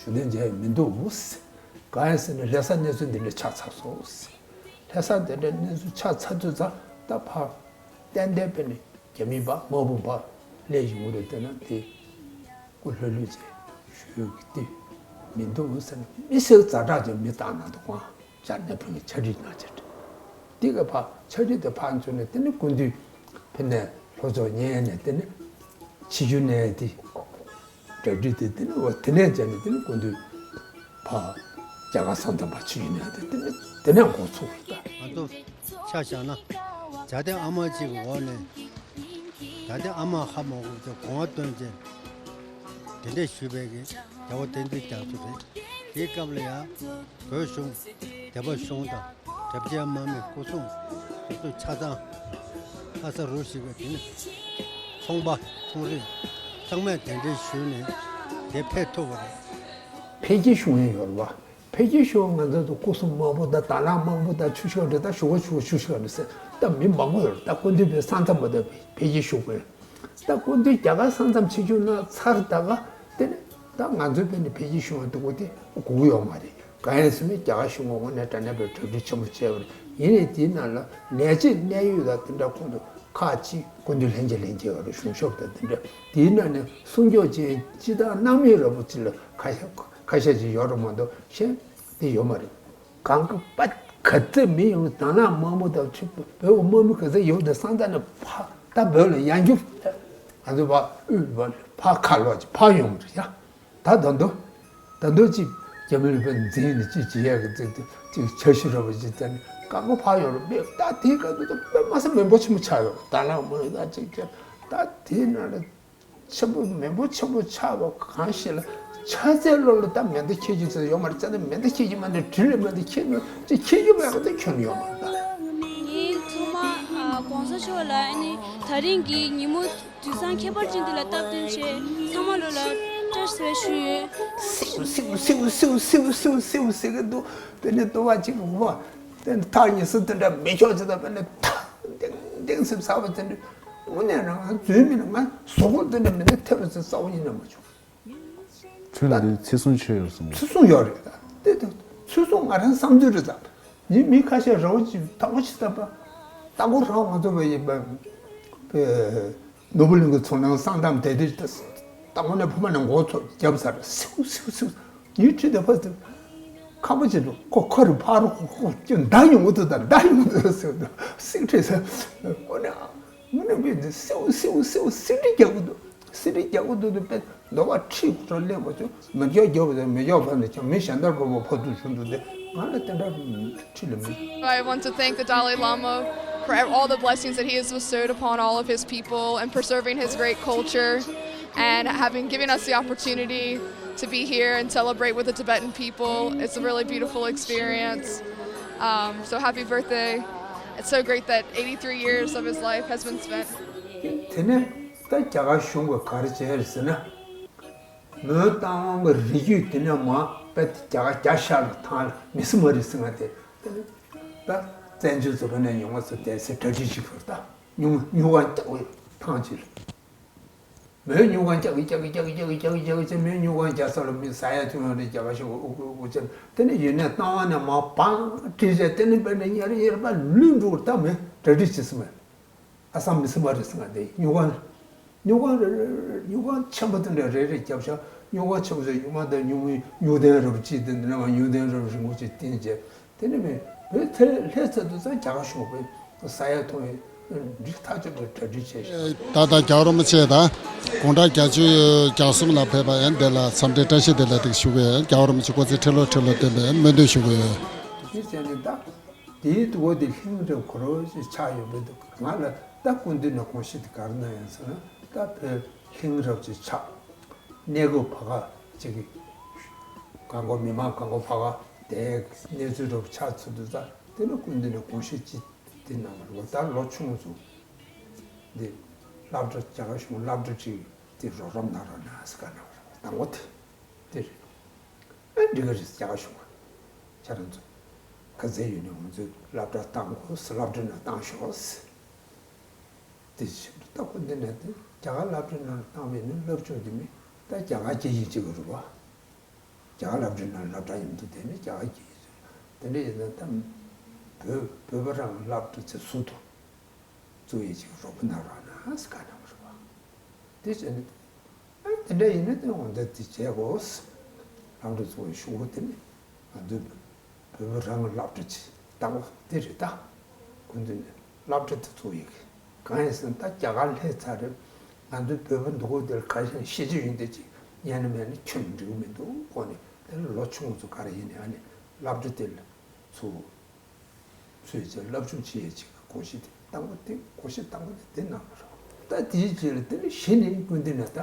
ཞུ་དོན་མཇལ་ཡ་མི་འདུག་ག་ཡིན་ཟེར་ན་ལྷ་ས་གནས་ཚུལ་འདི་འདྲ་ཆགས་ཚར་སོང་ཟེར། ལྷ་ས་འདི་འདྲ་གནས་ཚུལ་ཆགས་ཚར་དུས་ཙང་ད་ཕར་ཏན་ཏན་དཔེ་ནི་རྒྱ་མི་བ་དམར་པོ་བ་སླེབས་ཡོང་གི་རེད་བལྟས་ན་དེ། སྐུ་ལྷོད་ལྷོད་ཅིག་ཞུ་གི་དེ་མི་འདུག་ཟེར་ན་མི་སེར་ཛ་དྲག་ཅིག་མི་བཏང་ན་འདུག་ག་ཅར་ནས་ཕུལ་གི་ཆ་སྒྲིག་གནང་ཆེད་དེ་ག་ཕ་ཆ་སྒྲིག་དེ་ཕར་འཛུལ་ནས་དེ་ནི་སྐུ་མདུན་ཕེབས་ནས་ལྷོ་ཕྱོགས་གཉན་ནས་དེ་ནི་ཕྱི་རྒྱུ་ནས་དེ་གྲ་སྒྲིག་དེ་དེ་ནི་འོ་དེ་ནས་བྱས་ནས་དེ་ནི་སྐུ་མདུན་ཕ་རྒྱ་གར་ས་མཚམས་པ་ཕྱི་རྒྱུ་ནས་དེ་དེ་ནི་དེ་ནས་འགོ་ཚུགས་རེད་ད། ང་ཚོ་ཆ་བཞག་ན་ད་ལྟའི་ཨ་མ་གཅིག་གི་འོག་ནས། ད་ལྟ་ཨ་མ་ཧ་མ་གོ་ཚེ་གོང་བ་སྟོན་ཅན། དེ་འདྲས་ཞུས་པའི་གི་རྒྱལ་བ་བསྟན་འཛིན་རྒྱ་མཚོ་རེད། དེའི་སྐབས་ལ་ཡང་བོད་གཞུང་སྡེ་པ་གཞུང་དང་གྲབས་ཅན་དམག་མི་སྐུ་སྲུང་སོ་སོའི་ཆ་ཚང་ལྷ་ས་རུ་བཞི་ག་དེ་ནི་ཚོང་པ་ཚོང་རིགས་ཚང་མས་གདན་འདྲེན་ཞུས་ནས་དེ་ཕེབས་ཐུབ་པ་རེད། འཕེལ་རྒྱས་བྱུང་ཡ་ཡོད་རེད་བ། འཕེལ་རྒྱས་ཤོར་ང་ཚོ་ཚོ་སྐུ་སྲུང་མང་པོ་དང་དྭང་བླངས་མང་པོ་དང་ཆུ་ཤོག་འདྲ་ད་ཞུ་ག་ཞུ་ག་ཞུ་ཤོག་འདྲ་ཟེར་ད་མི་མང་པོ་ཡོད་རེད། ད་སྐུ་མདུན་པའི་ས་མཚམས་པ་ད་འཕེལ་རྒྱས་ཤོར་དགོས། ད་སྐུ་མདུན་རྒྱ་གར་ས་མཚམས་ཆིབས་བསྒྱུར་གནང་ཚར་ད་ག་དེ་ནས་ད་ང་ཚོའི་དཔེ་ནས་འཕེལ་རྒྱས་ཤོར་བ་འདུག་གོ་དེ་དགོས་ཀྱི་ཡོད་མ་རེད། གང་ཡིན་ཟེར་ན་རྒྱ་གར་གཞུང་གི་ངོས་ནས་དྲང་གནས་པའི་གྲ་སྒྲིག་ཆེན་པོ་བྱས་པ་རེད། ཡིན་ནའི་དེའི་ནང་ལ་ལས་བྱེད་གནད་ཡོད་ལ་དེ་འདྲ་ཁོང་ཚོ་ཁག་ཅིག་སྐུ་མདུན་ལྷན་རྒྱས་ལྷན་རྒྱས་ཡོད་རེད། གཞུང་ཞབས་དང་དེ་འདྲ་དེའི་ནང་ནས་སྲུང་སྐྱོབ་ཅན་སྤྱི་བཏང་སྣང་མེད་ར་བོ་ཅིག་ལ་ཁ་ཤས། ཁ་ཤས་ཅིག་ཡོད་རེད་མ་གཏོགས་གཞན་དེ་ཡོད་མ་རེད། གང་གི་པ་ག་ཚད་མི་ཡོང་དྭང་བླངས་དམག་མི་དང་ཆུ་བོད་དམག་མི་ག་ཚད་ཡོང་དེ་ས་མཚམས་ནས་ཕ་ད་བོད་ལ་ཡང་རྒྱུ་ང་ཚོ་ཕ་དབུས་ཕ་ཕ་ཁ་ལོ་ཅིག་ཕ་ཡོང་རེད་ཡ། ད་ད་དུང་ད་དུང་ཅིག་རྒྱ་མི་ལ་དཔེ་འཛིན་ནས་ཅིག་བྱེད་ཡག་གི་ཚིག་དེ་ཅིག་འཆར་གཞི་ར་བ་ཅིག་བཙལ་ནས་གང་གི་ཕ་ཡོང་རེད་པས། ད་དེའི་སྐབས་དུ་དཔེ་མ་སེ་མི་འབོར་ཆེན་པོ་ཆགས་ཡོད་རེད། དྭང་བླངས་དམག་མི་ད་ཅིག་ཁྱེར་ད་དེའི་ནང་ལ། ཆེན་པོ་མི་འབོར་ཆེན་པོ་ཆགས་པ་གང་ཞིག་ལ་ཆ་ཚད་ལོ་ལ་ད་མེ་མདའ་འཁྱེར་རྒྱུ་ཚོད་ཡོད་མ་རེད། ཙ་ན་མེ་མདའ་འཁྱེར་རྒྱུ་མ་ནས་དྲིལ་ལ་མེ་མདའ་འཁྱེར་ན་ཅི་འཁྱེར་རྒྱུ་མེད་པ་དེ་ཁྱོན་ཡོད་མ་རེད་ད། ངའི་ཐུགས་མ་ཨ་གོང་ས་མཆོག་ལ་ཨ་ནི་ད་རིང་གི་ཉིན་མོ་དུས་བཟང་ཁྱད་པར་ཅན་འདི་ལ་སྟབས་བསྟུན་བྱས་ཚང་མ་ལོ་ལ་བཀྲ་ཤིས་བདེ་ལེགས་ཞུ་ཡོད། སིའུ་སིའུ་སིའུ་སིའུ་སིའུ་སིའུ་སིའུ་ཟེར་གི་འདུག་དེ་ནས་ལྟོ་བ་གཅིག་གི་འུ་བ་དེ་ནས་ཐག་ཉེ་སུ་དེ་འདྲ་མི་ཆོག་ཅི་ད་དཔེ་ནས་ཐག་ཏིང་ཏིང་སིབ་ཟ་བ་དེ་འདྲ། དངོས་གནས་རང་ང་འཛུལ་མིན་ང་གཟུགས་པོ་འདི་འདྲ་མི་འདྲ་ཐེབས་པ་ཚོ་རྩ་བ་ཉིད་ནས་མ་བྱུང་། ཁྱོད་ལ་དེ་ཚེ་སྲུང་ཆོས་ཡོད་སོང་། ཚེ་སྲུང་ཡོད་རེད་ད། དེ་དེ་ཚེ་སྲུང་ང་རང་བསམ་ཚུལ་རེད་ད། ཡིན་མི་ཁ་ཤས་རོགས་ཀྱི་ལྟ་བུ་ཞིག་ལྟ་བ། ལྟ་བུ་རང་ང་ཚོ་བ་ཡིན་པ། པའི་ནོར་བུ་གླིང་གི་ཚོང་ནང་གསང་གཏམ་དེ་དེ་ལྟ་བུ་ནས་ཕུ་མ་ནས་མགོ་ཚོ་རྒྱབ་ཚར་སིའུ་སིའུ་སིའུ། ཡིད་ཁྲིད་དེ་ཕ་ཁ་པོ་བྱེད་དུ་ཁོ་ཁོ་རུ་ཕ་རུ་ཁོ་ཁོ་ཀྱི་མདའ་ཡོང་གི་འདུག་ད་མདའ་ཡོང་གི་འདུག་ཟེར་དུ་སིག་ཁྲིད་ཟེར། དངོས་གནས་དངོས་གནས་དཔེ་འདི་སེའུ་སེའུ་སེའུ་སིག་ཁྲིད་རྒྱག་གི་འདུག་སིག་ཁྲིད་རྒྱག་གི་འདུག་དུ་དཔེ་འདོ་བ་ཁྲིད་ཁོ་ར་སླེབས་པ་ཚོ་མི་རྒྱག་རྒྱག་པ་དང་མི་རྒྱག་ཕ་ནས་ཀྱང་མི་གཞན་དར་པོ་པོ་ཕ་དུ་བྱུང་འདུག་དེ་ང་ལ་དེ་འདྲ་ཁྲིད་ལ་མི། I want to thank the Dalai Lama for all the blessings that he has bestowed upon all of his people and preserving his great culture and having given us the opportunity to be here and celebrate with the Tibetan people. It's a really beautiful experience. Um, so happy birthday. It's so great that eighty-three years of his life has been spent. དེ་ནས་ད་རྒྱ་གར་གཞུང་གིས་ག་རེ་བྱས་རེད་ཟེར་ན། མོན་རྟ་དབང་གི་རིགས་རྒྱུད་དེ་ནས་མར་དཔེ་རྒྱ་གར་རྒྱ་ཤར་ལ་ཐང་ལ་མི་སི་མ་རི་ཟེར་ང་དེ་དེ་ནས་ད་བཙན་བྱོལ་ཚོ་བོད་ནས་ཡོང་བ་ཚོ་དེ་སེ་གྲ་སྒྲིག་བྱེད་དགོས་ད་སྨྱུ་གུ་སྨྱུ་གུ་རྒྱག་དགོས་ཐང་ཆད་ལ། མོས་སྨྱུ་གུ་རྒྱག་གི་རྒྱག་གི་རྒྱག་གི་རྒྱག་གི་རྒྱག་གི་རྒྱག་གི་ཅེ་མོས་སྨྱུ་གུ་རྒྱག་ས་ལ་མི་ཟ་ཡ་ཐུན་ལ་རེ་རྒྱ་གར་ཤོག་གི་ཨུ་གུ་ཨུ་གུ་ཅེ་དེ་ནས་ཡོད་ནས་རྟ་དབང་ནས་མར་བང་བྲིས་བྱས་དེ་ནས་དཔེ་འདྲ་ཉེར་ཡེར་པ་ལུས་འགྲོ་ད་མོས་གྲ་སྒྲིག་བྱེད་སི་མོས། ཨ་སམ་མི་སི་མ་རི་ཟེར་ང་དེ་སྨྱུག་ཁང་། སྨྱུག་ཁང་རེ་རེ་རེ་སྨྱུག་ཁང་ཆེན་པོ་དེ་འདྲ་རེ་རེ་བརྒྱབ་ཤག་སྨྱུག་ཁང་ཆེན་པོ་ཟེར་སྨྱུག་མ་དང་སྨྱུག་མིན་སྨྱུག་ལྡན་རབ་གཅིག་དེ་འདི་ནང་སྨྱུག་ལྡན་རབ་རིང་པོ་ཅིག་བསྟན་བྱས་དེ་ནི་མི་བོད་ཐེ་ལྷས་ཚ་དུ་ཚང་རྒྱ་གར་ཤོག་པས་ས་ཡ་ཐོང་ཡི་འགྲིག་ཐག་ཆོད་པའི་གྲ་སྒྲིག་བྱས་ཤག་ད་ལྟ་རྒྱལ་བ་རིན་པོ་ཆེ་དང་དགུང་གྲངས་བརྒྱད་ཅུ་གྱ་གསུམ་ལ་ཕེབས་པ་ཡང་འདི་ལ་འཚམས་འདྲི་བཀྲ་ཤིས་བདེ་ལེགས་དེ་ཞུ་གི་ཡོད། རྒྱལ་བ་རིན་པོ་ཆེ་སྐུ་ཚེ་ཁྲི་ལོ་ཁྲི་ལོ་བརྟན་པའི་སྨོན་འདུན་ཞུ་གི་ཡོད། དེ་བྱས་ནས་ད་དེའི་འོག་དེ་ལྷིང་འདྲ་ཁོ་རོ་ཞིག་ཆགས་ཡོད་པའི་འདུག་ང་ལ། ད་སྐུ་མདུན་ནས་དགོངས་གཞི་དེ་ག་རེ་གནང་ཡོད་ཟེར་ན། ད་བོད་གླིང་རབས་ཅིག་ཆགས། གནས་སྐབས་ཕ་ག་ཅིག་གི་གང་གོ་མི་མང་གང་གོ་ཕ་ག་དེ་གནས་ཚུལ་རབས་ཆགས་ཚུལ་དུ་ད་དེ་ནི་སྐུ་མདུན་ནས་དགོངས་གཞི་ཅིག་དེ་གནང་བ་རེད་བ། ད་ལོ་ཆུང་ཚོ་འདི་སློབ་གྲྭ་རྒྱ་གར་གཞུང་སློབ་གྲྭ་ཅིག་དེ་རོགས་རམ་གནང་རོགས་གནང་ཟེར་ག་གནང་བ་རེད་བ། དང་པོ་དེ་དེ་རེད། ཨ་འགྲིག་གི་རེད། རྒྱ་གར་གཞུང་ཁྱེད་རང་ཚོ་ག་ཚད་ཡོད་ནས་ང་ཚོའི་སློབ་གྲྭ་བཏང་དགོས། སློབ་གྲྭ་ནང་བཏང་ཤོག་ཟེར། དེ་བཞིན་དུ་ད་ཁོ་འདི་ནས་དེ་རྒྱ་གར་སློབ་གྲྭའི་ནང་བཏང་བའི་ནི་སློབ་སྦྱོང་དེ་མིན་ད་རྒྱ་གར་སྐད་ཡིག་གཅིག་གི་རེད་བ། རྒྱ་གར་སློབ་གྲྭའི་ནང་སློབ་གྲྭ་མཉམ་དུ་བསྡད་ནས་རྒྱ་གར་སྐད་ཡིག་གཅིག་དེ་འདྲ་ཡིན་ན་ད་བོད་བོད་པ་རང་སློབ་གྲྭ་ཚེ་ཟུར་དུ་བཙུགས་ཡས་ཅིག་རོགས་པ་གནང་རོགས་གནང་ཟེར་ག་གནང་བ་རེད་བ། དེ་བྱས་ནས་ཨ་དེ་འདྲ་ཡིན་ན་དེ་འོ་འདི་དེ་བྱས་དགོས། སློབ་གྲྭ་ཚོ་གི་ཤོག་བུ་དེ་ནི་ང་ཚོའི་བོད་པ་རང་གི་སློབ་གྲྭ་ཅིག་བཏང་བ་དེ་རེད་ད། སྐུ་མདུན་ནས་སློབ་གྲྭ་དེ་ཚོ་ཡི་གེ་གང་ཡིན་ཟེར་ན་ད་རྒྱ་གར་སླེབས་ཚར་རེད། ང་ཚོའི་བོད་པ་འདུག་གོ་དེར་ཁ་ཤས་ཤེས་ཀྱི་ཡོད་འདི་ཅིག་ཉན་ནི་མེད་ནི་ཁྱོན་ནས་འགྲིག་གི་མི་འདུག་གོ་ནས་དེ་ལ་ལོ་ཆུང་ཚོ་ག་རེ་ཡིན་ནས་ཨ་ནི་སློབ་གྲྭ་དེ་ལ་ཚུར་ཚུར་ཅིག་སློབ་སྦྱོང་བྱེད་ཡས་ཅིག་གི་གོ་གཞི་དེ་བཏང་བ་དེ་གོ་གཞི་བཏང་བ་དེ་དེ་གནང་བ་རེད། ད་དེའི་རྗེས་ལ་དེ་ནི་གཞི་ནས་སྐུ་མདུན་ནས་ད།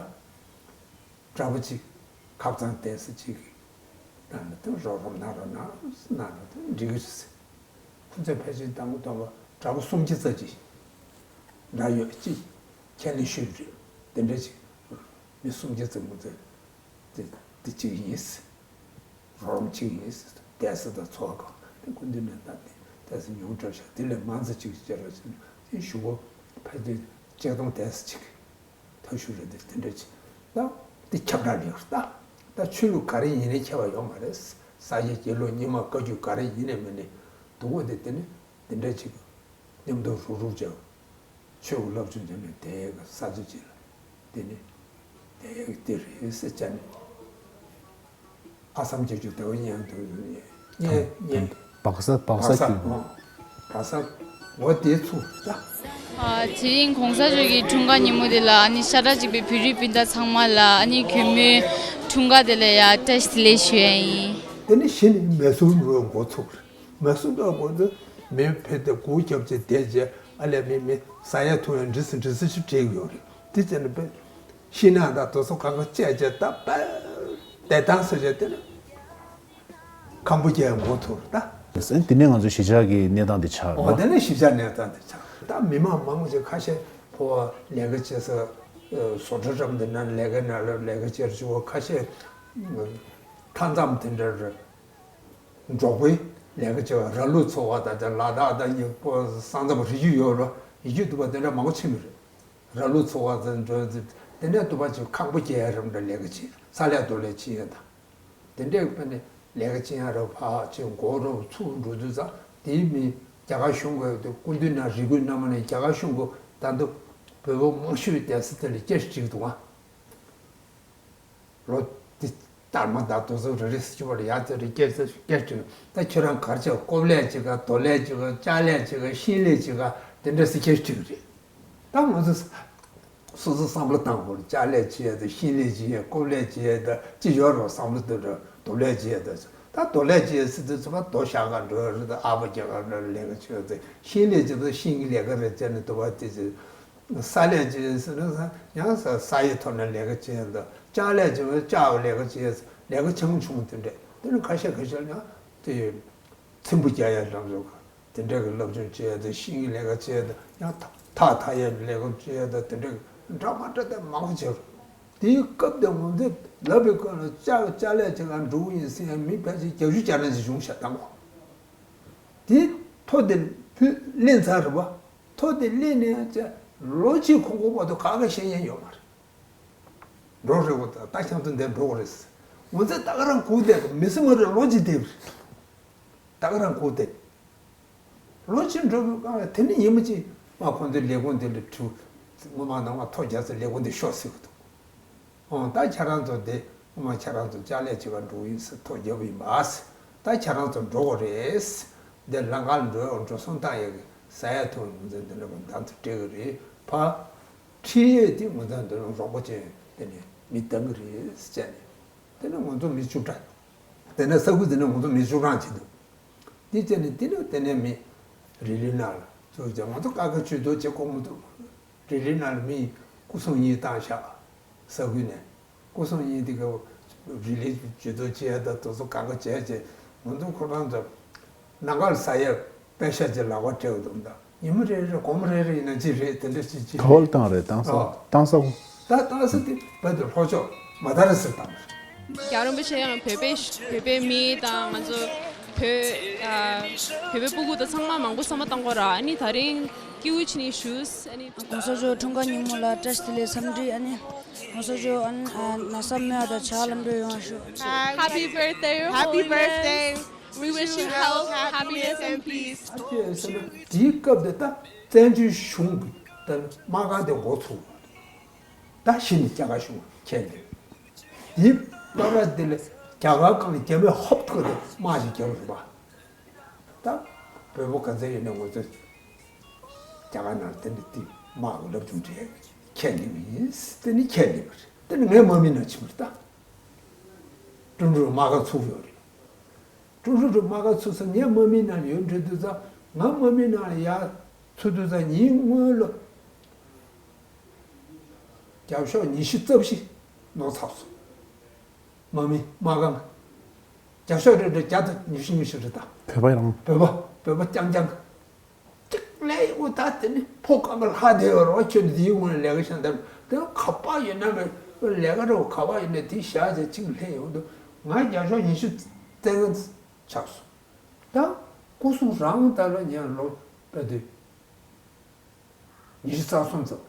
གྲྭ་པ་གཅིག་ཁབ་ཚང་བསྡད་ས་གཅིག་གི་ནང་ལ་དེ་རོགས་རམ་གནང་རོགས་གནང་གནང་རོགས་དེ་འགྲིག་གི་རེད་ཟེར། ཁོ་ཚོས་ཕལ་ཆེར་དང་པོ་དང་པོ་གྲྭ་པ་སུམ་བརྒྱ་ཙམ་ཅིག་འདྲ་ཡོད་ཅིག་ཁས་ལེན་ཞུས་རེད། དེ་འདྲ་ཅིག་མི་སུམ་བརྒྱ་ཙམ་ཁོ་ཚོས་དེ་དེ་གཅིག་ཡིན་ཟེར། རོགས་རམ་གཅིག་ཡིན་ཟེར། བསྡད་ས་དང་འཚོ་བ་གང་དེ་སྐུ་མདུན་ནས་བཏང་སྟེ་བསྡད་ས་ཉུང་དྲགས་ཤག་དེ་ལས་མང་ཙམ་གཅིག་བྱེད་རོགས་ཟེར་ནས་དེ་གཞུག་གུ་ཕལ་ཆེར་ཆིག་སྟོང་བསྡད་ས་གཅིག་ཐབས་ཤུགས་རེ་འདི་དེ་འདྲ་ཅིག་ད་འདི་ཁྱབ་བསྒྲགས་ལེགས་ད། ད་ཆོས་ལུགས་ག་རེ་ཡིན་ནའི་ཁྱད་པར་ཡོད་མ་རེད། ས་སྐྱ་དགེ་ལུགས་རྙིང་མ་བཀའ་བརྒྱུད་ག་རེ་ཡིན་ནའི་མིན་ནའི་སྡུག་པོ་འདི་དེ་ནི་འདི་འདྲ་ཅིག་མཉམ་དུ་རུག་རུག་བྱས་ཆོས་ཀྱི་སློབ་སྦྱོང་བྱས་ནས་དེ་གི་ས་ཚོད་ཅིག་ལ་དེ་ནི་དེ་གི་དེ་རེད་ཟེར་བྱས་ནས། ཨ་སམ་རྒྱལ་རྒྱུ་ཟླ་བ་གཉན་དུ་གཉན་གཉན་སྦག་ས་སྦག་ས་སྦག་ས་རྒྱུ། སྦག་ས་ངོ་དེ་ཚུ་ད། ཨ་དེ་རིང་གོང་ས་མཆོག་གི་འཁྲུངས་སྐར་ཉིན་མོ་དེ་ལ་ཨ་ནི་ཤ་ཁྲག་གཅིག་པའི་བོད་རིགས་སྤུན་ཟླ་ཚང་མ་ལ་ཨ་ནི་གུས་མོའི་འཁྲུངས་སྐར་དེ་ལ་ཡ་བཀྲ་ཤིས་བདེ་ལེགས་ཞུ་ཡ་ཡིན། དེ་ནི་གཞི་ནས་མེ་སྲུང་རུ་འགོ་ཚུགས་རེད། མེ་སྲུང་འགོ་ཚུགས་མེ་ཕེ་དེ་སྒུག་རྒྱབ་ཅེས་བསྡད་རྗེས་ཨ་ལས་མི་མི་ཟ་ཡ་འཐུང་ཡ་འདྲི་སི་འདྲི་སི་ཞིག་བྲིས་ཡོད་རེད། དེ་བྱས་ནས་དཔེ། ཤིང་ནགས་དང་དེ་ཚོ་གང་ག་བཅད་བྱས་ད་དཔེ་བདེ་ཐང་ཟེར་བྱས་དེ་ནི་ཁམ་བུ་ཅའི་འགོ་ཐུག་ད། ཨ་དེ་ནས་ང་ཚོ་གཞིས་ཆགས་ཀྱི་གནས་སྟངས་དེ་ཆགས་འོ་རེད་དེ་ནས་གཞིས་ཆགས་གནས་སྟངས་དེ་ཆགས་ད། མི་མང་མང་ཆེ་ཁ་ཤས་ཕོ་བ་ལས་ཀ་བྱེད་ས་བཟོ་གྲྭ་འགྲམ་དེ་ན་ལས་ཀ་ན་ལས་ཀ་བྱེད་རྒྱུ་བ་ཁ་ཤས་མཐའ་མཚམས་དེ་འདྲར་འབྲོག་པའི་ལས་ཀ་བྱེད་པ་ར་ལུག་འཚོ་བ་དང་དེ་ལ་དྭགས་དང་ཡི་ཕོ་ས་མཚམས་རི་རྒྱུད་ཡོད་རོ་ཡི་རྒྱུད་དུ་བ་དེ་འདྲ་མང་པོ་ཕྱིན་པ་རེད། ར་ལུག་འཚོ་བ་ཟེར་འགྲོ་ཟེར་དེ་ནས་དུ་བ་ཅིག་ཁང་པ་སྐྱེལ་ཡ་རམ་འདྲ་ལས་ཀ་བྱེད་ས་ལས་རྡོ་ལས་ཕྱིན་ཡ་དང་། དེ་འདྲས་དཔེ་ནས་ལས་ཀ་བྱེད་ཡ་ར་ཕ་ཅིག་མགོ་རོ་ཚུགས་འགྲོ་དུས་ཙང་དེའི་མི་རྒྱ་གར་གཞུང་གི་དེ་སྐུ་མདུན་ན་རི་ཁུལ་སྣ་མ་ནས་རྒྱ་གར་གཞུང་གི་ད་དུ་བོད་པ་མང་ཤོས་བསྡད་ས་དེ་ལ་སྐྱེ་གཅིག་འདུག་ཨ། ལོ་འདི་ལྟར་མ་ད་དུ་སོ་རེ་རེ་སི་ཅི་བར་ཡ་ཚེ་རེ་སྐྱེ་ཚེ་སྐྱེ་ཅིག་ད་ཁྱོད་རང་གར་ཆ་ཀོབ་ལས་ཅིག་ག་རྡོ་ལས་ཅིག་ག་ལྕགས་ལས་ཅིག་ག་ཤིང་ལས་ཅིག་ག་དེ་འདྲ་སི་སྐྱེ་ཅིག་རེད། ད་ང་ཚོ་སོ་སོ་བསམ་བློ་བཏང་དགོས་ལྕགས་ལས་ཅི་ཡ་ད་ཤིང་ལས་ཅི་ཡ་ཀོབ་ལས་ཅི་ཡ་ད་ཅི་ཡོད་རོགས་བསམ་བློ་གཏོང་རོགས་རྡོ་ལས་ཅི་ཡ་ད་ད་རྡོ་ལས་ཅི་ཡ་སི་དུ་ཚོ་བ་རྡོ་ཤ་ག་འགྲོ་རེད་ད་ཨ་བ་རྒྱ་ག་འགྲོ་ལས་ཀ་ཅི་ཡོད་ད་ཤིང་ལས་ཅི་ད་ཤིང་གི་ལས་ཀ་རེད་ཅེ་ནི་དུ་བ་དེ་ཅི། ས་ལས་ཅི་ཟེར་ན་ཡང་ས་ས་ཡི་ཐོག་ནས་ལས་ཀ་བྱེད་ཡ་འདུག་ལྕགས་ལས་ཅི་ལྕགས་ལས་ཀ་བྱེད་ལས་ཀ་ཆུང་ཆུང་དེ་འདྲས་དེ་ནི་ཁ་ཤས་ཁ་ཤས་ཡང་དེ་ཚེམ་བུ་རྒྱག་ཡ་རང་བཟོ་ག་དེ་འདྲས་ཀྱི་སློབ་སྦྱོང་བྱེད་ཡ་དེ་ཤིང་གི་ལས་ཀ་བྱེད་ཡ་དེ་ཡང་ཐག་ཐག་ཐག་ཡ་ལས་ཀ་བྱེད་ཡ་དེ་དེ་འདྲས་འདྲ་མ་འདྲ་དེ་མང་པོ་བྱེད་རོགས་དེའི་སྐབས་དེ་ངོ་ཚེ་ལབ་པའི་སྐབས་ལ་ལྕགས་ལྕགས་ལས་ཅི་ག་འགྲོ་གི་ཡིན་ཟེར་ཡ་མི་ཕལ་ཆེར་བརྒྱད་ཅུ་གྱ་ལྔ་ཞིག་བྱུང་ཤག་དང་པོ་དེ་ཐོ་དེ་ཕུད་ལེན་ཚར་རེད་པ། ཐོ་དེ་ལེན་ནས་ལོ་གཅིག་གོང་གོང་བར་དུ་ག་ག་ཤེས་ཡན་ཡོད་མ་རེད། འགྲོ་རེད་བོ་ད་ད་ཁྱང་ཚོ་འདིར་འགྲོ་དགོས་རེད། ངོ་ཚ་ད་ག་རང་གུག་བསྡད་མི་སྲིད་མ་རེད་ལོ་གཅིག་བསྡད་རེད། ད་ག་རང་གུག་བསྡད། ལོ་གཅིག་འགྲོ་དགོས་ག་དེ་ནི་ཡིན་མ་གཅིག་མ་ཁོང་ཚོའི་ལས་ཁུངས་འདི་ལ་ཁྲུ་ངོ་མ་ནང་མ་ཐོ་རྒྱག་ཚེ་ལས་ཁུངས་འདི་ཤོག་ཟེར་གི་འདུག་ཨོ་ད་ཁྱེད་རང་ཚོ་དེ་ངོ་མ་ཁྱེད་རང་ཚོ་ལྕགས་ལས་བྱེད་པ་འགྲོ་ཡིན་ཟེར་ཐོ་རྒྱབ་ཡིན་པ། ད་ཁྱེད་རང་ཚོ་འགྲོ་དགོས་རེད། འདི་ལམ་ཁར་འགྲོ་འགྲོ་སོང་བཏང་ཡག་གི་ཟ་ཡ་འཐུང་ཡག་ངོ་ཚ་འདི་འདྲ་པོ་འདང་ཚུལ་སྤྲད་གི་རེད་ཕ། ཁྲིད་ཡས་དེ་ངོ་ཚ་འདི་རང་རོགས་པ་ཅན་དེ་ནས་མི་འདང་གི་རེད་ཟེར་བྱས་ནས་དེ་ནས་ང་ཚོ་མི་བཅུ་ཕྲག་དེ་ནས་ས་ཁུལ་དེ་ནས་ང་ཚོ་མི་བཅུ་གྲངས་ཅིག་འདུག་དེ་བྱས་ནས་དེ་ནས་དེ་ནས་མི་རི་ལི་ནང་ལ་ དུ་ཀྱང་ང་ཚོ་ཀ་ཁ་ཇུས་གཏོགས་བྱེད་དགོས་མི་འདུག་རི་ལི་ནང་ལ་མི་སྐུ་སྲུང་གཉིས་བཏང་བཞག་ས་ཁུལ་ནས་སྐུ་སྲུང་གཉིས་དེ་ག་རི་ལི་ཇུས་གཏོགས་བྱེད་ཡ་ད་དུ་ཚོ་ཀ་ཁ་བྱས་བྱས་ང་ཚོ་ཁོ་རང་ཚོ་ནམ་མཁའ་ལ་ཟག་ཡ་པད་ཤག་ཅིག་ལག་པ་སྤྲད་འདུག་ད་ཉི་མ་རེ་རེ་དགོང་མོ་རེ་རེ་ཡིན་ན་ཅི་རེད་དེ་འདྲ་ཅིག་ཅིག་ག་བ་ལ་བཏང་རེད་བཏང་ས་ཨོ། བཏང་ས་གོ། ད་བཏང་ས་དེ་བོད་དུ་ལྷོ་ཕྱོགས་མ་དར་ཟེར་བཏང་རེད། རྒྱལ་བ་རིན་པོ་ཆེ་ཡང་བོད་པའི་བོད་པའི་མི་དང་ང་ཚོ་བོད་ཨ་བོད་པའི་སྤུ་གུ་དང་ཚང་མ་མང་པོ་བསམ་བློ་བཏང་དགོས་ར། ཨ་ནི་ད་རིང་སྐྱིད་པོ་བྱས་ནས་བཞུགས། ཨ་ནི་གོང་ས་མཆོག་འཁྲུངས་སྐར་ཉིན་མོ་ལ་བཀྲ་ཤིས་བདེ་ལེགས་འཚམས་འདྲི། ཨ་ནི་གོང་ས་མཆོག་ཨ་ནི་ན་ཚ་མེད་པ་དང་བྱ་བ་ལམ་འགྲོ་ཡོང་བ་ཞུ། Happy birthday, Your Holiness. We wish you health, happiness, and peace. ཨ་ཅེ་ཟེར་ན་དེའི་སྐབས་དེ་ད་བཙན་བྱོལ་གཞུང་གི་ད་དམག་ཁང་དེ་འགོ་ཚུགས་པ་རེད། ད་གཞི་ནས་རྒྱ་གར་གཞུང་ཁྱེར་ནས་དེའི་སྐབས་ར་དེ་ལ་རྒྱ་གར་སྒང་ལ་རྒྱ་མི་ཧོབ་ཐུག་དེ་དམག་ཞིག་རྒྱབ་རེད་པ། ད་བོད་པ་ག་ཚད་ཡོད་ན་ང་ཚོ་རྒྱ་གར་ནང་དེ་འདྲ་དེ་དམག་གི་སློབ་སྦྱོང་བྱས་ཁྱེར་ནས་ཡིན། དེ་ནི་ཁྱེར་ནས་པ་རེད། དེ་ནི་ངའི་དམག་མི་ནང་ཕྱིན་པ་རེད། ད་ཀྲུང་ཀྲུང་དམག་ཁང་ཚུགས་ཡོད་རེད། ཀྲུང་ཀྲུང་དམག་ཁང་ཚུགས་ས་ངའི་དམག་མི་ནང་ཡོད་འགྲོ་དུས་ཙང་ང་དམག་མི་ནང་ཡར་ཚུད་དུས་ཙང་ཉིན་སྔོན་ལ་རྒྱབ་ཤོག་ཉི་ཤུ་རྩ་བཞི་ནོར་ཚར་སོང་། དམག་མི་དམག་ཁང་རྒྱབ་ཤོག་རེ་རེ་བརྒྱ་དང་ཉི་ཤུ་ཉི་ཤུ་རེད་ད། བོད་པ་རང་། བོད་པ་བོད་པ་རྐྱང་རྐྱང་། གཅིག་ལས་ཡོང་ད་དེ་ནི་ཕོ་ཁང་གི་ལྷ་དེ་ཡོད་རོགས་ཁྱོད་ནི་དེའི་ངོས་ནས་ལས་ཀ་བྱས་ད་དེ་ག་པ་ཡོད་ན་མེད་ལས་ཀ་རོགས་ག་པ་ཡོད་ན་དེ་བཞག་ཅེས་གཅིག་ལྷས་ཡོང་དུས་ང་རྒྱབ་ཤོག་ཉི་ཤུ་རྩ་ལྔ་ཆགས་སོང་། ད་སྐུ་སྲུང་རང་ད་ལ་ཉན་ལོ་པ་དུས། ཉི་ཤུ་རྩ་གསུམ་ཙམ།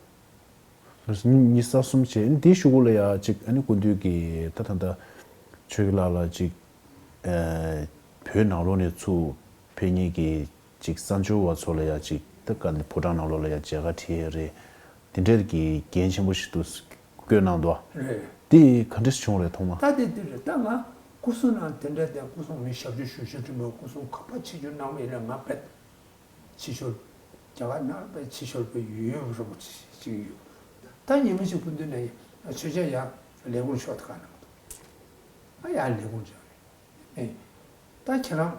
ཉི་ཉི་ཤུ་རྩ་གསུམ་བྱས་ཨ་ནི་དེའི་གཞུག་གུ་ལ་ཡ་ཅིག་ཨ་ནི་སྐུ་མདུན་གྱིས་ད་ད་ད་ཆོས་ཀྱི་ལགས་ལ་ཅིག་ཨ་བོད་ནང་ལོགས་ནས་ཚུར་ཕེབས་མཁན་གྱི་ཅིག་གསར་འབྱོར་བ་ཚོ་ལ་ཡ་ཅིག་ད་ག་ནས་ཕོ་བྲང་ནང་ལོགས་ལ་ཡ་མཇལ་ཁ་ཁྲིད་ཡས་རེད། དེ་འདྲའི་གི་འགན་ཆེན་པོ་ཞིག་ཏུ་བསྐོས་གནང་འདུག་རེད། དེ་ག་འདྲས་བྱུང་རེད་ཐོག་མ། ད་དེ་དེ་རེད། ད་ང་སྐུ་སྲུང་ནང་དེ་འདྲ་དེ་སྐུ་སྲུང་མི་ཞབས་ཕྱི་ཞུ་ཞུ་དྲི་མོ་སྐུ་སྲུང་ག་པར་ཕྱི་རྒྱུ་གནང་བ་ཡིན་ན་ང་བེད། ཕྱི་ཤོར། རྒྱ་གར་ནང་པའི་ཕྱི་ཤོར་པའི་ཡུལ་ཡུལ་རིན་པོ་ཆེ་ཞིག་ཡོད། ད་ཉི་མ་ཞིག་སྐུ་མདུན་ནས་ཆོས་རྒྱལ་ཡར་ལས་ཁུངས་ཤོག་ཐུག་ག་གནང་འདུག་ཨ་ཡར་ལས་ཁུངས་ཤོག་རེད། ཨེ། ད་ཁྱེད་རང་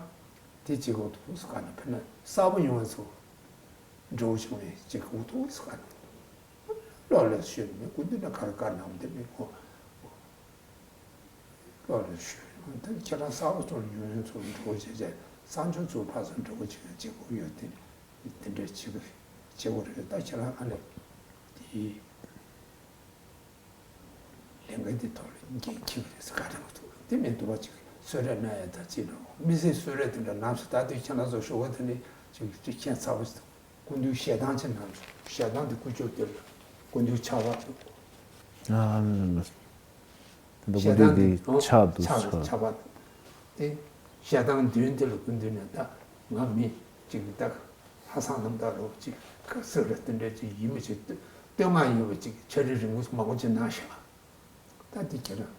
དེ་བྱེད་དགོས་འདུག་ཟེར་ག་ནས་ཕེབས་ན་གསར་པ་ཡོང་བ་ཚོ་འགྲོ་བྱུང་བའི་བྱེད་དགོས་འདུག་ཟེར་ག་ནས་ལོག་ལས་ཤོད་མི་སྐུ་མདུན་ནས་ག་རེ་བཀའ་གནང་བ་དེ་མི་གོ། ལོག་ལས་ཞུས། ད་ཁྱེད་རང་གསར་པ་ཚོར་ཉུང་ཉུང་ཚོར་འགྲོ་བྱེད་བྱས་གསར་འབྱོར་ཚོར་ཕར་ཚུར་འགྲོ་བྱེད་བྱེད་དགོས་ཡོད་དེ་དེ་འདྲའི་བྱེད་དགོས་བྱེད་དགོས་རེད། ད་ཁྱེད་རང་ཨ་ནི་དེ་ལས་འགན་དེ་ཐོག་ལ་འགན་འཁྱེར་བ་རེད་ཟེར་ག་རེ་མ་ཐུབ་དེ་མིན་འདུག་པ་ཅིག་གསོལ་རས་གནང་ཡ་ད་ཅི་འགྲོ་མི་སེར་གསོལ་རས་དེ་འདྲ་གནང་སོང་། ད་དུང་ཁྱེད་རང་ཚོ་ཞུ་བ་དེ་ནི་ཅིག་ཅིག་ཁྱད་མཚར་པོ་ཞིག་འདུག་སྐུ་མདུན་ཞལ་ཐང་ཆེ་གནང་སོང་། ཞལ་ཐང་དེ་སྐུ་ཅོག་དེ་ལ་སྐུ་མདུན་ཕྱག་པ་འདུག་ཨ། དེ་ལ་སྐུ་ཞལ་ཐང་མདུན་དེ་དེ་ཕྱག་འདུག་ཕྱག་ཕྱག་པ་དེ་ཞལ་ཐང་མདུན་དེ་ལ་སྐུ་མདུན་ནས་ད་ང་མི་གཅིག་ད་ལྷ་བཟང་རྣམ་དག་ལོ་གཅིག་ག་ཟེར་རེ་དེ་འདྲ་ཅིག་ཡིན་མི་ཅིག་བསྟོད་བསྔགས་ཡོད་པ་ཅིག་ཕྱག་བྲིས་རིང་པོ་མང་པོ་ཅིག་གནང་ཤག་ད་དེ་ཁྱེད་རང་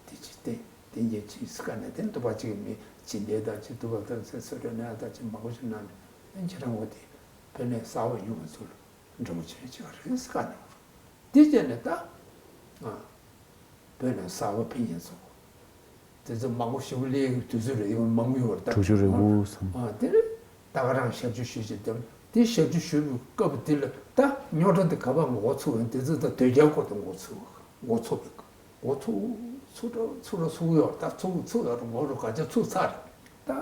དེ་ཅིག་བསྟན་དེ་འགྱེད་ཅིག་ཟེར་ག་ནས་དེ་འདུག་པ་ཅིག་མི་ཇི་འདྲའི་ད་ཅིག་འདུག་པ་ད་ཟེར་ཟེར་རེ་ནས་ད་ཅིག་མང་པོ་ཅིག་གནང་ནས་དེ་ཁྱེད་རང་འོ་དེ་བོད་ནས་གསར་པ་ཡོང་བ་ཚོ་ལ། འགྲོ་བྱེད་ཅིག་རེད་ཟེར་ག་ནས། དེ་བྱས་ནས་ད། ང་། བོད་ནས་གསར་པ་ཕེབས་མཁན་ཚོ། དེ་ཚོ་མང་པོ་ཞིག་སླེབས་ཡོང་དུས་ཚོད་རེད་ཡོང་མང་པོ་ཡོད་རེད་ད། དྲུག་ཅུ་རེ་དགུ་ཙམ། ཨ་དེ་ནས་ད་ག་རང་ཞབས་ཞུ་ཞུས་བྱས་དེ་དེ་ཞབས་ཞུ་ཞུས་པའི་སྐབས་དེ་ལ་ད་རྙོག་དྲ་དེ་ག་པར་འགོ་ཚུགས་ཡོང་དེ་ཚོ་ད་དོལ་རྒྱལ་སྐོར་དུ་འགོ་ཚུགས་འགོ་ཚུགས་པའི་འགོ་ཚུགས་ཚུགས་འགྲོ་ཚུགས་འགྲོ་ཚུགས་ཡོད་ད་ཚུགས་ཚུགས་ཡོད་རེད་འགོ་རུ་ག་ཚོད་ཚུགས་ཚར་རེད་ད།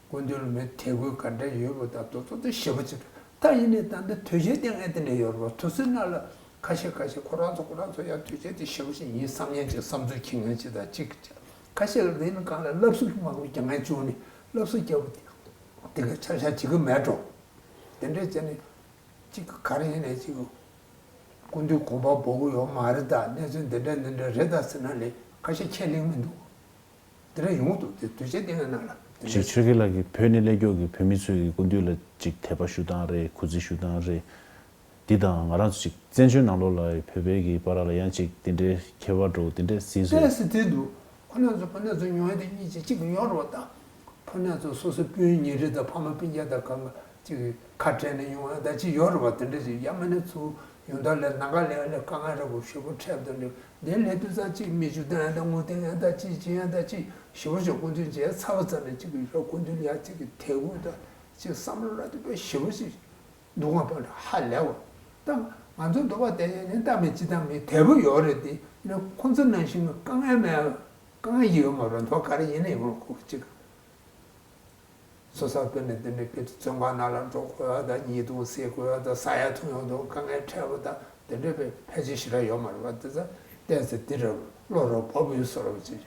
སྐུ་མདུན་ལ་མི་དད་གུས་ག་འདྲ་ཡོད་པ་དང་དེ་ཚོ་དེ་ཞེ་པོ་ཅིག་རེད། ད་ཡིན་ནའི་ད་འདི་དོལ་རྒྱལ་བསྟེན་མཁན་དེ་འདྲ་ཡོད་རེད་པ། དུས་ཚོད་ནང་ལ་ཁ་ཤས་ཁ་ཤས་ཁོ་རང་ཚོ་ཁོ་རང་ཚོ་ཡང་དོལ་རྒྱལ་དེ་ཞེ་པོ་ཅིག་ཡིན་བསམ་མཁན་ཅིག་བསམ་ཚུལ་འཁྱེར་མཁན་ཅིག་དང་གཅིག་ཁ་ཤས་ལ་དེ་ནི་གང་ལ་སློབ་གསོ་མང་པོ་རྒྱག་མཁན་བྱུང་ནས་སློབ་གསོ་རྒྱག་པ་དེ་ག་ཆ་ཤས་བྱེད་ཀྱི་མེད་འགྲོ། དེ་འདྲས་བྱས་ནས་ཅིག་ག་རེ་ཡིན་ནའི་ཅིག་སྐུ་མདུན་དགོངས་པ་འབོག་གི་ཡོད་མ་རེད་ད། གནས་ཚུལ་འདི་འདྲ་འདི་འདྲ་རེད་ད་ཟེར་ན་ལས་ཁ་ཤས་ཁས་ལེན་མི་འདུག་དེ་འདྲ་ཡོང་འདུག་དེ་དུས་ཆེན་དེ་ནང་ལ་དེ་ཅིག་འདྲ་ཆོས་རྒྱལ་ལགས་ཀྱིས་བོད་ནས་སླེབས་མཁན་གྱི་བོད་མི་ཚོས་ཀྱི་སྐུ་མདུན་ལ་ཅིག་དད་པ་ཞུ་སྟངས་རེད། གུས་བརྩི་ཞུ་སྟངས་རེད། འདི་དང་ང་རང་ཚོ་ཅིག་བཙན་བྱོལ་ནང་ལོགས་ལ་བོད་པའི་གི་བར་ལ་ཡང་ཅིག་དེ་འདྲའི་ཁྱད་པར་འགྲོ་དེ་འདྲའི་གཟིགས་སོང་། ཏོག་ཙམ་དེ་འདུག་ཁོ་རང་ཚོ་ཁོ་རང་ཚོ་ཉོ་ཡ་དེ་གཉིས་ཅིག་གཅིག་ཡོད་རེད་པ་ད། ཕོ་ཉ་ཚོ་སོ་སོའི་སྤུན་ཉེ་རེ་དང་ཕ་མ་སྤུན་ཀྱག་དང་གང་ག་ཅིག་ཁ་བྲལ་ནས་ཡོང་ཡ་ད་ཅིག་ཡོད་རེད་པ། དེ་འདྲ་ཅིག་ཡ་མ་ནི་ཚུར་ཡོང་ད་ལས་ནམ་མཁའ་ལས་ལས་དཀའ་ངལ་རེ་པོ་ཞེ་པོ་འཕྲད་དེ་འདྲ་དེ་ལས་དུས་ཙམ་ཅིག་མི་ཞུ་དང་ཡང་ད་ངུ་དང་ཡང་ད་ཅིག་ཅིག་ཡང་ད་ཅིག་ཞེ་པོ་ཞིག་སྐུ་མདུན་མཇལ་ཚར་བ་ཙམ་ནས་ཅིག་ཡོད་རེད། སྐུ་མདུན་ལ་ཡ་ཅིག་གི་དད་གུས་དང་ ཅིག་བསམ་བློ་ར་དེ་དཔེ་ཞེ་པོ་ཞིག་འདུག་ག་པ་ཧ་ལས་པ། ད་ང་ཚོ་འདུག་པ་དེ་ནི་ལྟ་མེད་ཅི་ལྟ་མེད་དལ་པོ་ཡོད་རེད་དེ། ཡིན་ན་ཁོང་ཚོ་ནང་བཞིན་གྱི་དཀའ་ངལ་མེད། དཀའ་ངལ་ཡོད་མ་རེད། འདུག་ག་རེ་ཡིན་ན་ཡོང་ཁུག་ཅིག་སོ་སོ་དཔེ་ནས་དེ་འདྲའི་དཔེ་བཙོན་ཁང་ནང་ལ་འགྲོ་དགོས་ཡ་དང་། ཉེས་རྡུང་ཟེར་དགོས་ཡ་དང་། ཟ་ཡ་འཐུང་ཡ་དང་དཀའ་ངལ་འཕྲད་པ་དང་། དེ་འདྲའི་དཔེ་ཕལ་ཆེར་ཞེ་དྲག་ཡོད་མ་རེད་པ། དེ་ཚོ་བལྟས་ཚེ་འདི་རེད། བློ་རུ་བབས་ཡོད་བཟོ་འདྲ་པོ་ཅིག་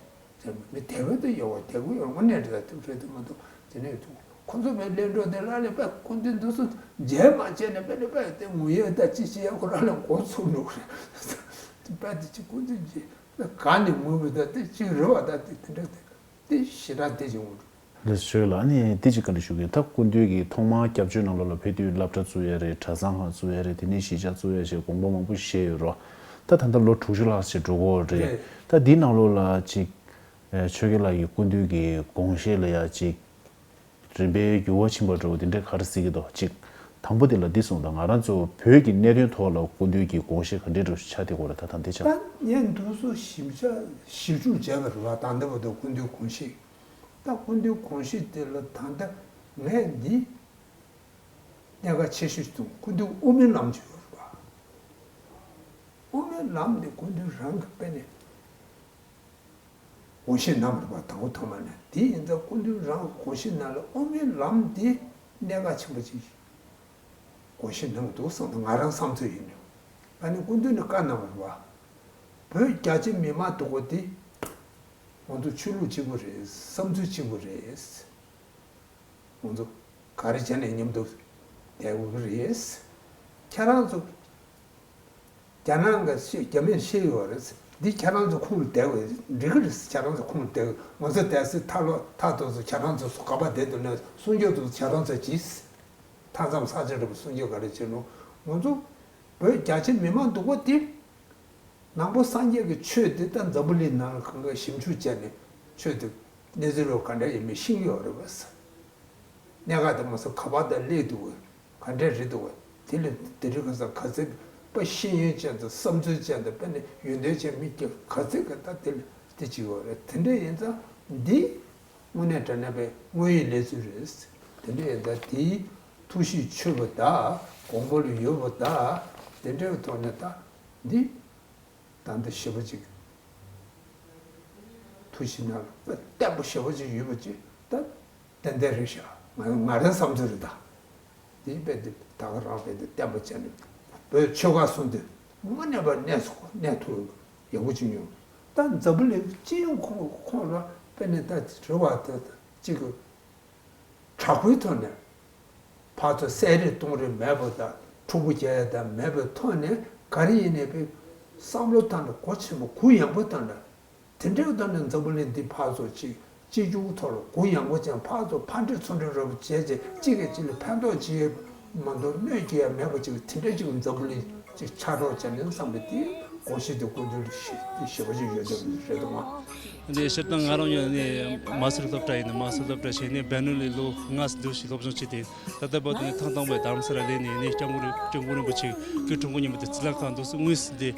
རེད། མི་དེ་བས་དུ་ཡོད་པ་དེ་ཀུན་ཡོད། དངོས་གནས་འདྲ་དེ་རེད་དུ་མ་གཏོགས་དེ་ནས་ཐུག་ཁོ་ཚོ་བས་ལས་འགྲོ་དེ་ལ་ལས་པ་སྐུ་མདུན་འདུག་སུ་མཇལ་མ་བྱས་ནས་དཔེ་ལས་པ་དེ་ངུ་ཡས་ད་ཅི་བྱེད་ཡ་ཁོ་རང་ལ་མགོ་ཚུགས་འགྲོ་གི་རེད། དཔེ་དེ་ཅི་སྐུ་མདུན་གྱི་ག་ནས་ངུ་བའི་ད་དེ་ཅི་རེད་བ། ད་དེ་དེ་འདྲ་དེ་དེ་ཞེ་དྲག་དེ་ཅི་ངུ་འགྲོ། ལགས་སོ་ལགས། ཨ་ནི་དེ་ཅི་ག་འདྲ་ཞུ་གི། ད་སྐུ་མདུན་གྱི་ཐོག་མར་སྐྱབས་བཅོལ་ནང་ལོགས་ལ་ཕེབས་དུས་སློབ་གྲྭ་བཙུགས་ཡ་རེད། གྲྭ་ཚང་ཁག་བཙུགས་ཡ་རེད། དེ་ནས་གཞིས་ཆགས་བཙུགས་ཡ་བྱས་དགོངས་པ་མང་པོ་བཞེས་ཡོད་རོ། ད་ད་ལྟ་ལོ་དྲུག་ཅུ་ལྷག་ཅིག་འགྲོ་གི་ཡོད་རེད། རེད། ད་འདིའི་ནང་ལོགས་ལ་ཅིག་ཆོས་རྒྱལ་ལགས་ཀྱི་སྐུ་མདུན་གྱི་དགོངས་བཞེད་ལ་ཡ་ཅིག་རིམ་པས་འགྱུར་བ་ཕྱིན་པ་འདྲ་བོ་དེ་འདྲ་ག་རེ་གཟིགས་ཀྱི་འདུག་ཅིག་དང་པོ་དེ་ལ་འདི་གསུངས་དང་། ང་རང་ཚོ་བོད་ཀྱི་གནད་དོན་ཐོག་ལ་སྐུ་མདུན་གྱི་དགོངས་བཞེད་ག་འདྲའི་འདྲ་བོ་ཞིག་ཆགས་བསྡད་ཡོད་རེད། ད་ད་འདི་ཆགས། ད་ངས་འདུག་སེ་ཞིབ་ཆ་ཞིབ་འཇུག་བྱས་པ་རེད་བ། ད་ལྟ་བར་དུ་སྐུ་མདུན་དགོངས་བཞེད། ད་སྐུ་མདུན་དགོངས་བཞེད་དེ་ལ་ད་ལྟ་ངས་འདི་གནད་འགག་ཆེ་ཤོས་ཤིག་མཐོང་། སྐུ་མདུན་དབུ་མའི་ལམ་ཅིག་ཡོད་རེད་བ། དབུ་མའི་ལམ་དེ་སྐུ་མདུན་རང་གིས་དཔེ་ནས་དགོངས་བཞེད་གནང་བ་རེད་བ། དང་པོ་ཐོག་མ་ནས། དེ་ཡིན་ཙང་སྐུ་མདུན་རང་གི་དགོངས་བཞེད་ནང་ལ་དབུ་མའི་ལམ་དེ་གནད་འགག་ཆེན་པོ་ཅིག་དགོངས་བཞེད་གནང་འདུག་བསམ་འདུག་ང་རང་བསམ་ཚོད་ཡིན་ནོ། ཨ་ནི་སྐུ་མདུན་ནས་བཀའ་གནང་བ་རེད་བ། བོད་རྒྱ་ཆེ་མི་མང་འདུག་གོ་དེ་ང་ཚོ་ཆོས་ལུགས་གཅིག་པུ་རེད། བསམ་ཚུལ་གཅིག་པུ་རེད། ང་ཚོ་ག་རེ་བྱས་ནས་མཉམ་དུ་བསྡད་དགོས་ཀྱི་རེད། ཁྱེད་རང་ཚོ་རྒྱ་ནག་གི་ཤེས། རྒྱ་མིས་ཤེས་ཡོད་རེད། འདི་ཁྱེད་རང་ཚོ་ཁོངས་ལ་བསྡད་དགོས། འགྲིག་གི་རེད། ཁྱེད་རང་ཚོ་ཁོངས་ལ་བསྡད་དགོས། ང་ཚོ་བསྡད་སའི་མཐའ་ལོ་མཐའ་ཐོག་ཚོ་ཁྱེད་རང་ཚོ་ག་པར་བསྡད་འདུག་ན་སྲུང་སྐྱོབ་ཚོ་ཁྱེད་རང་ཚོ་གྱིས། མཐའ་མཚམས་ས་ཆ་འདྲ་པོ་སྲུང་སྐྱོབ་ག་རེ་བྱེད་ནོ། ང་ཚོ་བོད་རྒྱ་ཆེ་མི་མང་འདུག་གོ་དེ། ནང་པ་སངས་རྒྱས་ཀྱི་ཆོས་འདི་ད་འཛམ་བུ་གླིང་ནང་ལ་གང་ག་ཞིབ་འཇུག་བྱས་ནས་ཆོས་འདི་གནས་ཚུལ་ལོ་ག་འདྲ་ཡིན་མིན་ཤེས་ཀྱི་ཡོད་རེད་བས། གནད་འགག་དེ་མ་སོ་ག་པར་ད་སླེབས་འདུག་ག་འདྲ་རེད་འདུག་ག་དེ་ལས་དེ་རིང་ཁ་སང་ག་ཚོད་པ་ཤེས་ཡོན་ཅན་དང་བསམ་ཚུལ་ཅན་དང་དཔེ་ནས་ཡོན་ཏན་ཅན་མི་སྐྱ་ག་ཚོད་ཀྱི་ད་དེ་ལ་དེ་བྱེད་ཀྱི་ཡོད་རེད། དེ་འདྲ་ཡིན་ཙང་འདི་དངོས་གནས་དྲང་གནས་པའི་དངོས་ཡོད་གནས་ཚུལ་རེད། དེ་འདྲ་ཡིན་ཙང་དེའི་ཐུགས་གཤིས་ཆོད་པ་དང་དགོངས་པ་ལ་ཡོད་པ་དང་། དེ་འདྲའི་ཐོག་ནས་ད་འདི་ད་འདི་ཞེ་པོ་ཅིག་ཐུགས་གཤིས་ནང་ལ་བརྟན་པོ་ཞེ་པོ་ཅིག་ཡོད་པ་ཅིག་ད་ཏན་ཏན་རེད་ཤག་ང་ང་རའི་བསམ་ཚུལ་རེད་ད། འདི་དཔེ་འདི་ད་ག་རང་དཔེ་འདི་བརྟན་པོ་བྱས་ནས་བོད་ཆོལ་ཁ་གསུམ་དུ་དངོས་གནས་པ་གནས་སུ་གནས་ཐུབ་ཡག་པོ་ཅིག་ཡོང་། ད་འཛམ་བུ་གླིང་སྤྱི་ཡོངས་ཁོངས་ཁོངས་ལ་དཔེ་ནས་ད་རེ་བ་ད་ཅིག་གི་དྲག་པོའི་ཐོག་ནས་ཕར་ཚུར་བསད་རེས་གཏོང་རེས་མེད་པ་དང་། འཁྲུག་པོ་རྒྱག་ཡ་དང་མེད་པའི་ཐོག་ནས་ག་རེ་ཡིན་ནའི་བསམ་བློ་བཏང་ནས་གོ་ཆེན་པོ་གུ་ཡངས་པོ་བཏང་ནས། དེ་འདྲའི་ཐོག་ནས་འཛམ་བུ་གླིང་འདི་ཕར་ཚུར་ཅིག་གཅིག་གྱུར་ཐོག་ལ་གུ་ཡངས་པོ་ཅན་ཕར་ཚུར་ཕར་འདྲེ་ཚུར་འདྲེ་རོགས་བྱས་བྱས་གཅིག་གིས་གཅིག་ལ་ཕན་ཐོགས་བྱེད་ཡས་མ་གཏོགས་གནོད་སྐྱེལ་ཡ་མེད་པ་ཅིག་དེ་འདྲ་ཅིག་འཛམ་བུ་གླིང་ཅིག་ཆགས་རོགས་བྱས་ནས་བསམ་པའི་དེ་དགོངས་གཞི་དེ་སྐུ་མདུན་ལ་ཞེ་ཞེ་པོ་ཅིག་ཡོད་འདོད་རེད་དོ། ང་འདི་སྤྱིར་བཏང་ང་རང་ཡང་ནི་མ་སུར་སློབ་གྲྭ་ཡིན་ནི། མ་སུར་སློབ་གྲྭ་བྱས་ནས་སྦན་ནོ་ལི་ལོ་ལྔ་ཙམ་ཞིག་སློབ་སྦྱོང་བྱས་ཏེ། ད་ལྟ་བར་དུ་ནི་ཐེངས་དང་པོའི་རྡ་རམ་ས་ལ་སླེབས་ནས་ནི་སྐྱབས་མགོན་སྐྱབས་མགོན་རིན་པོ་ཆེ་སྐུའི་འཁྲུངས་སྐར་ཉིན་མོ་དེ་རྩིས་ལེན་ཁང་འདུག་སེ་དངོས་སུ་འདི་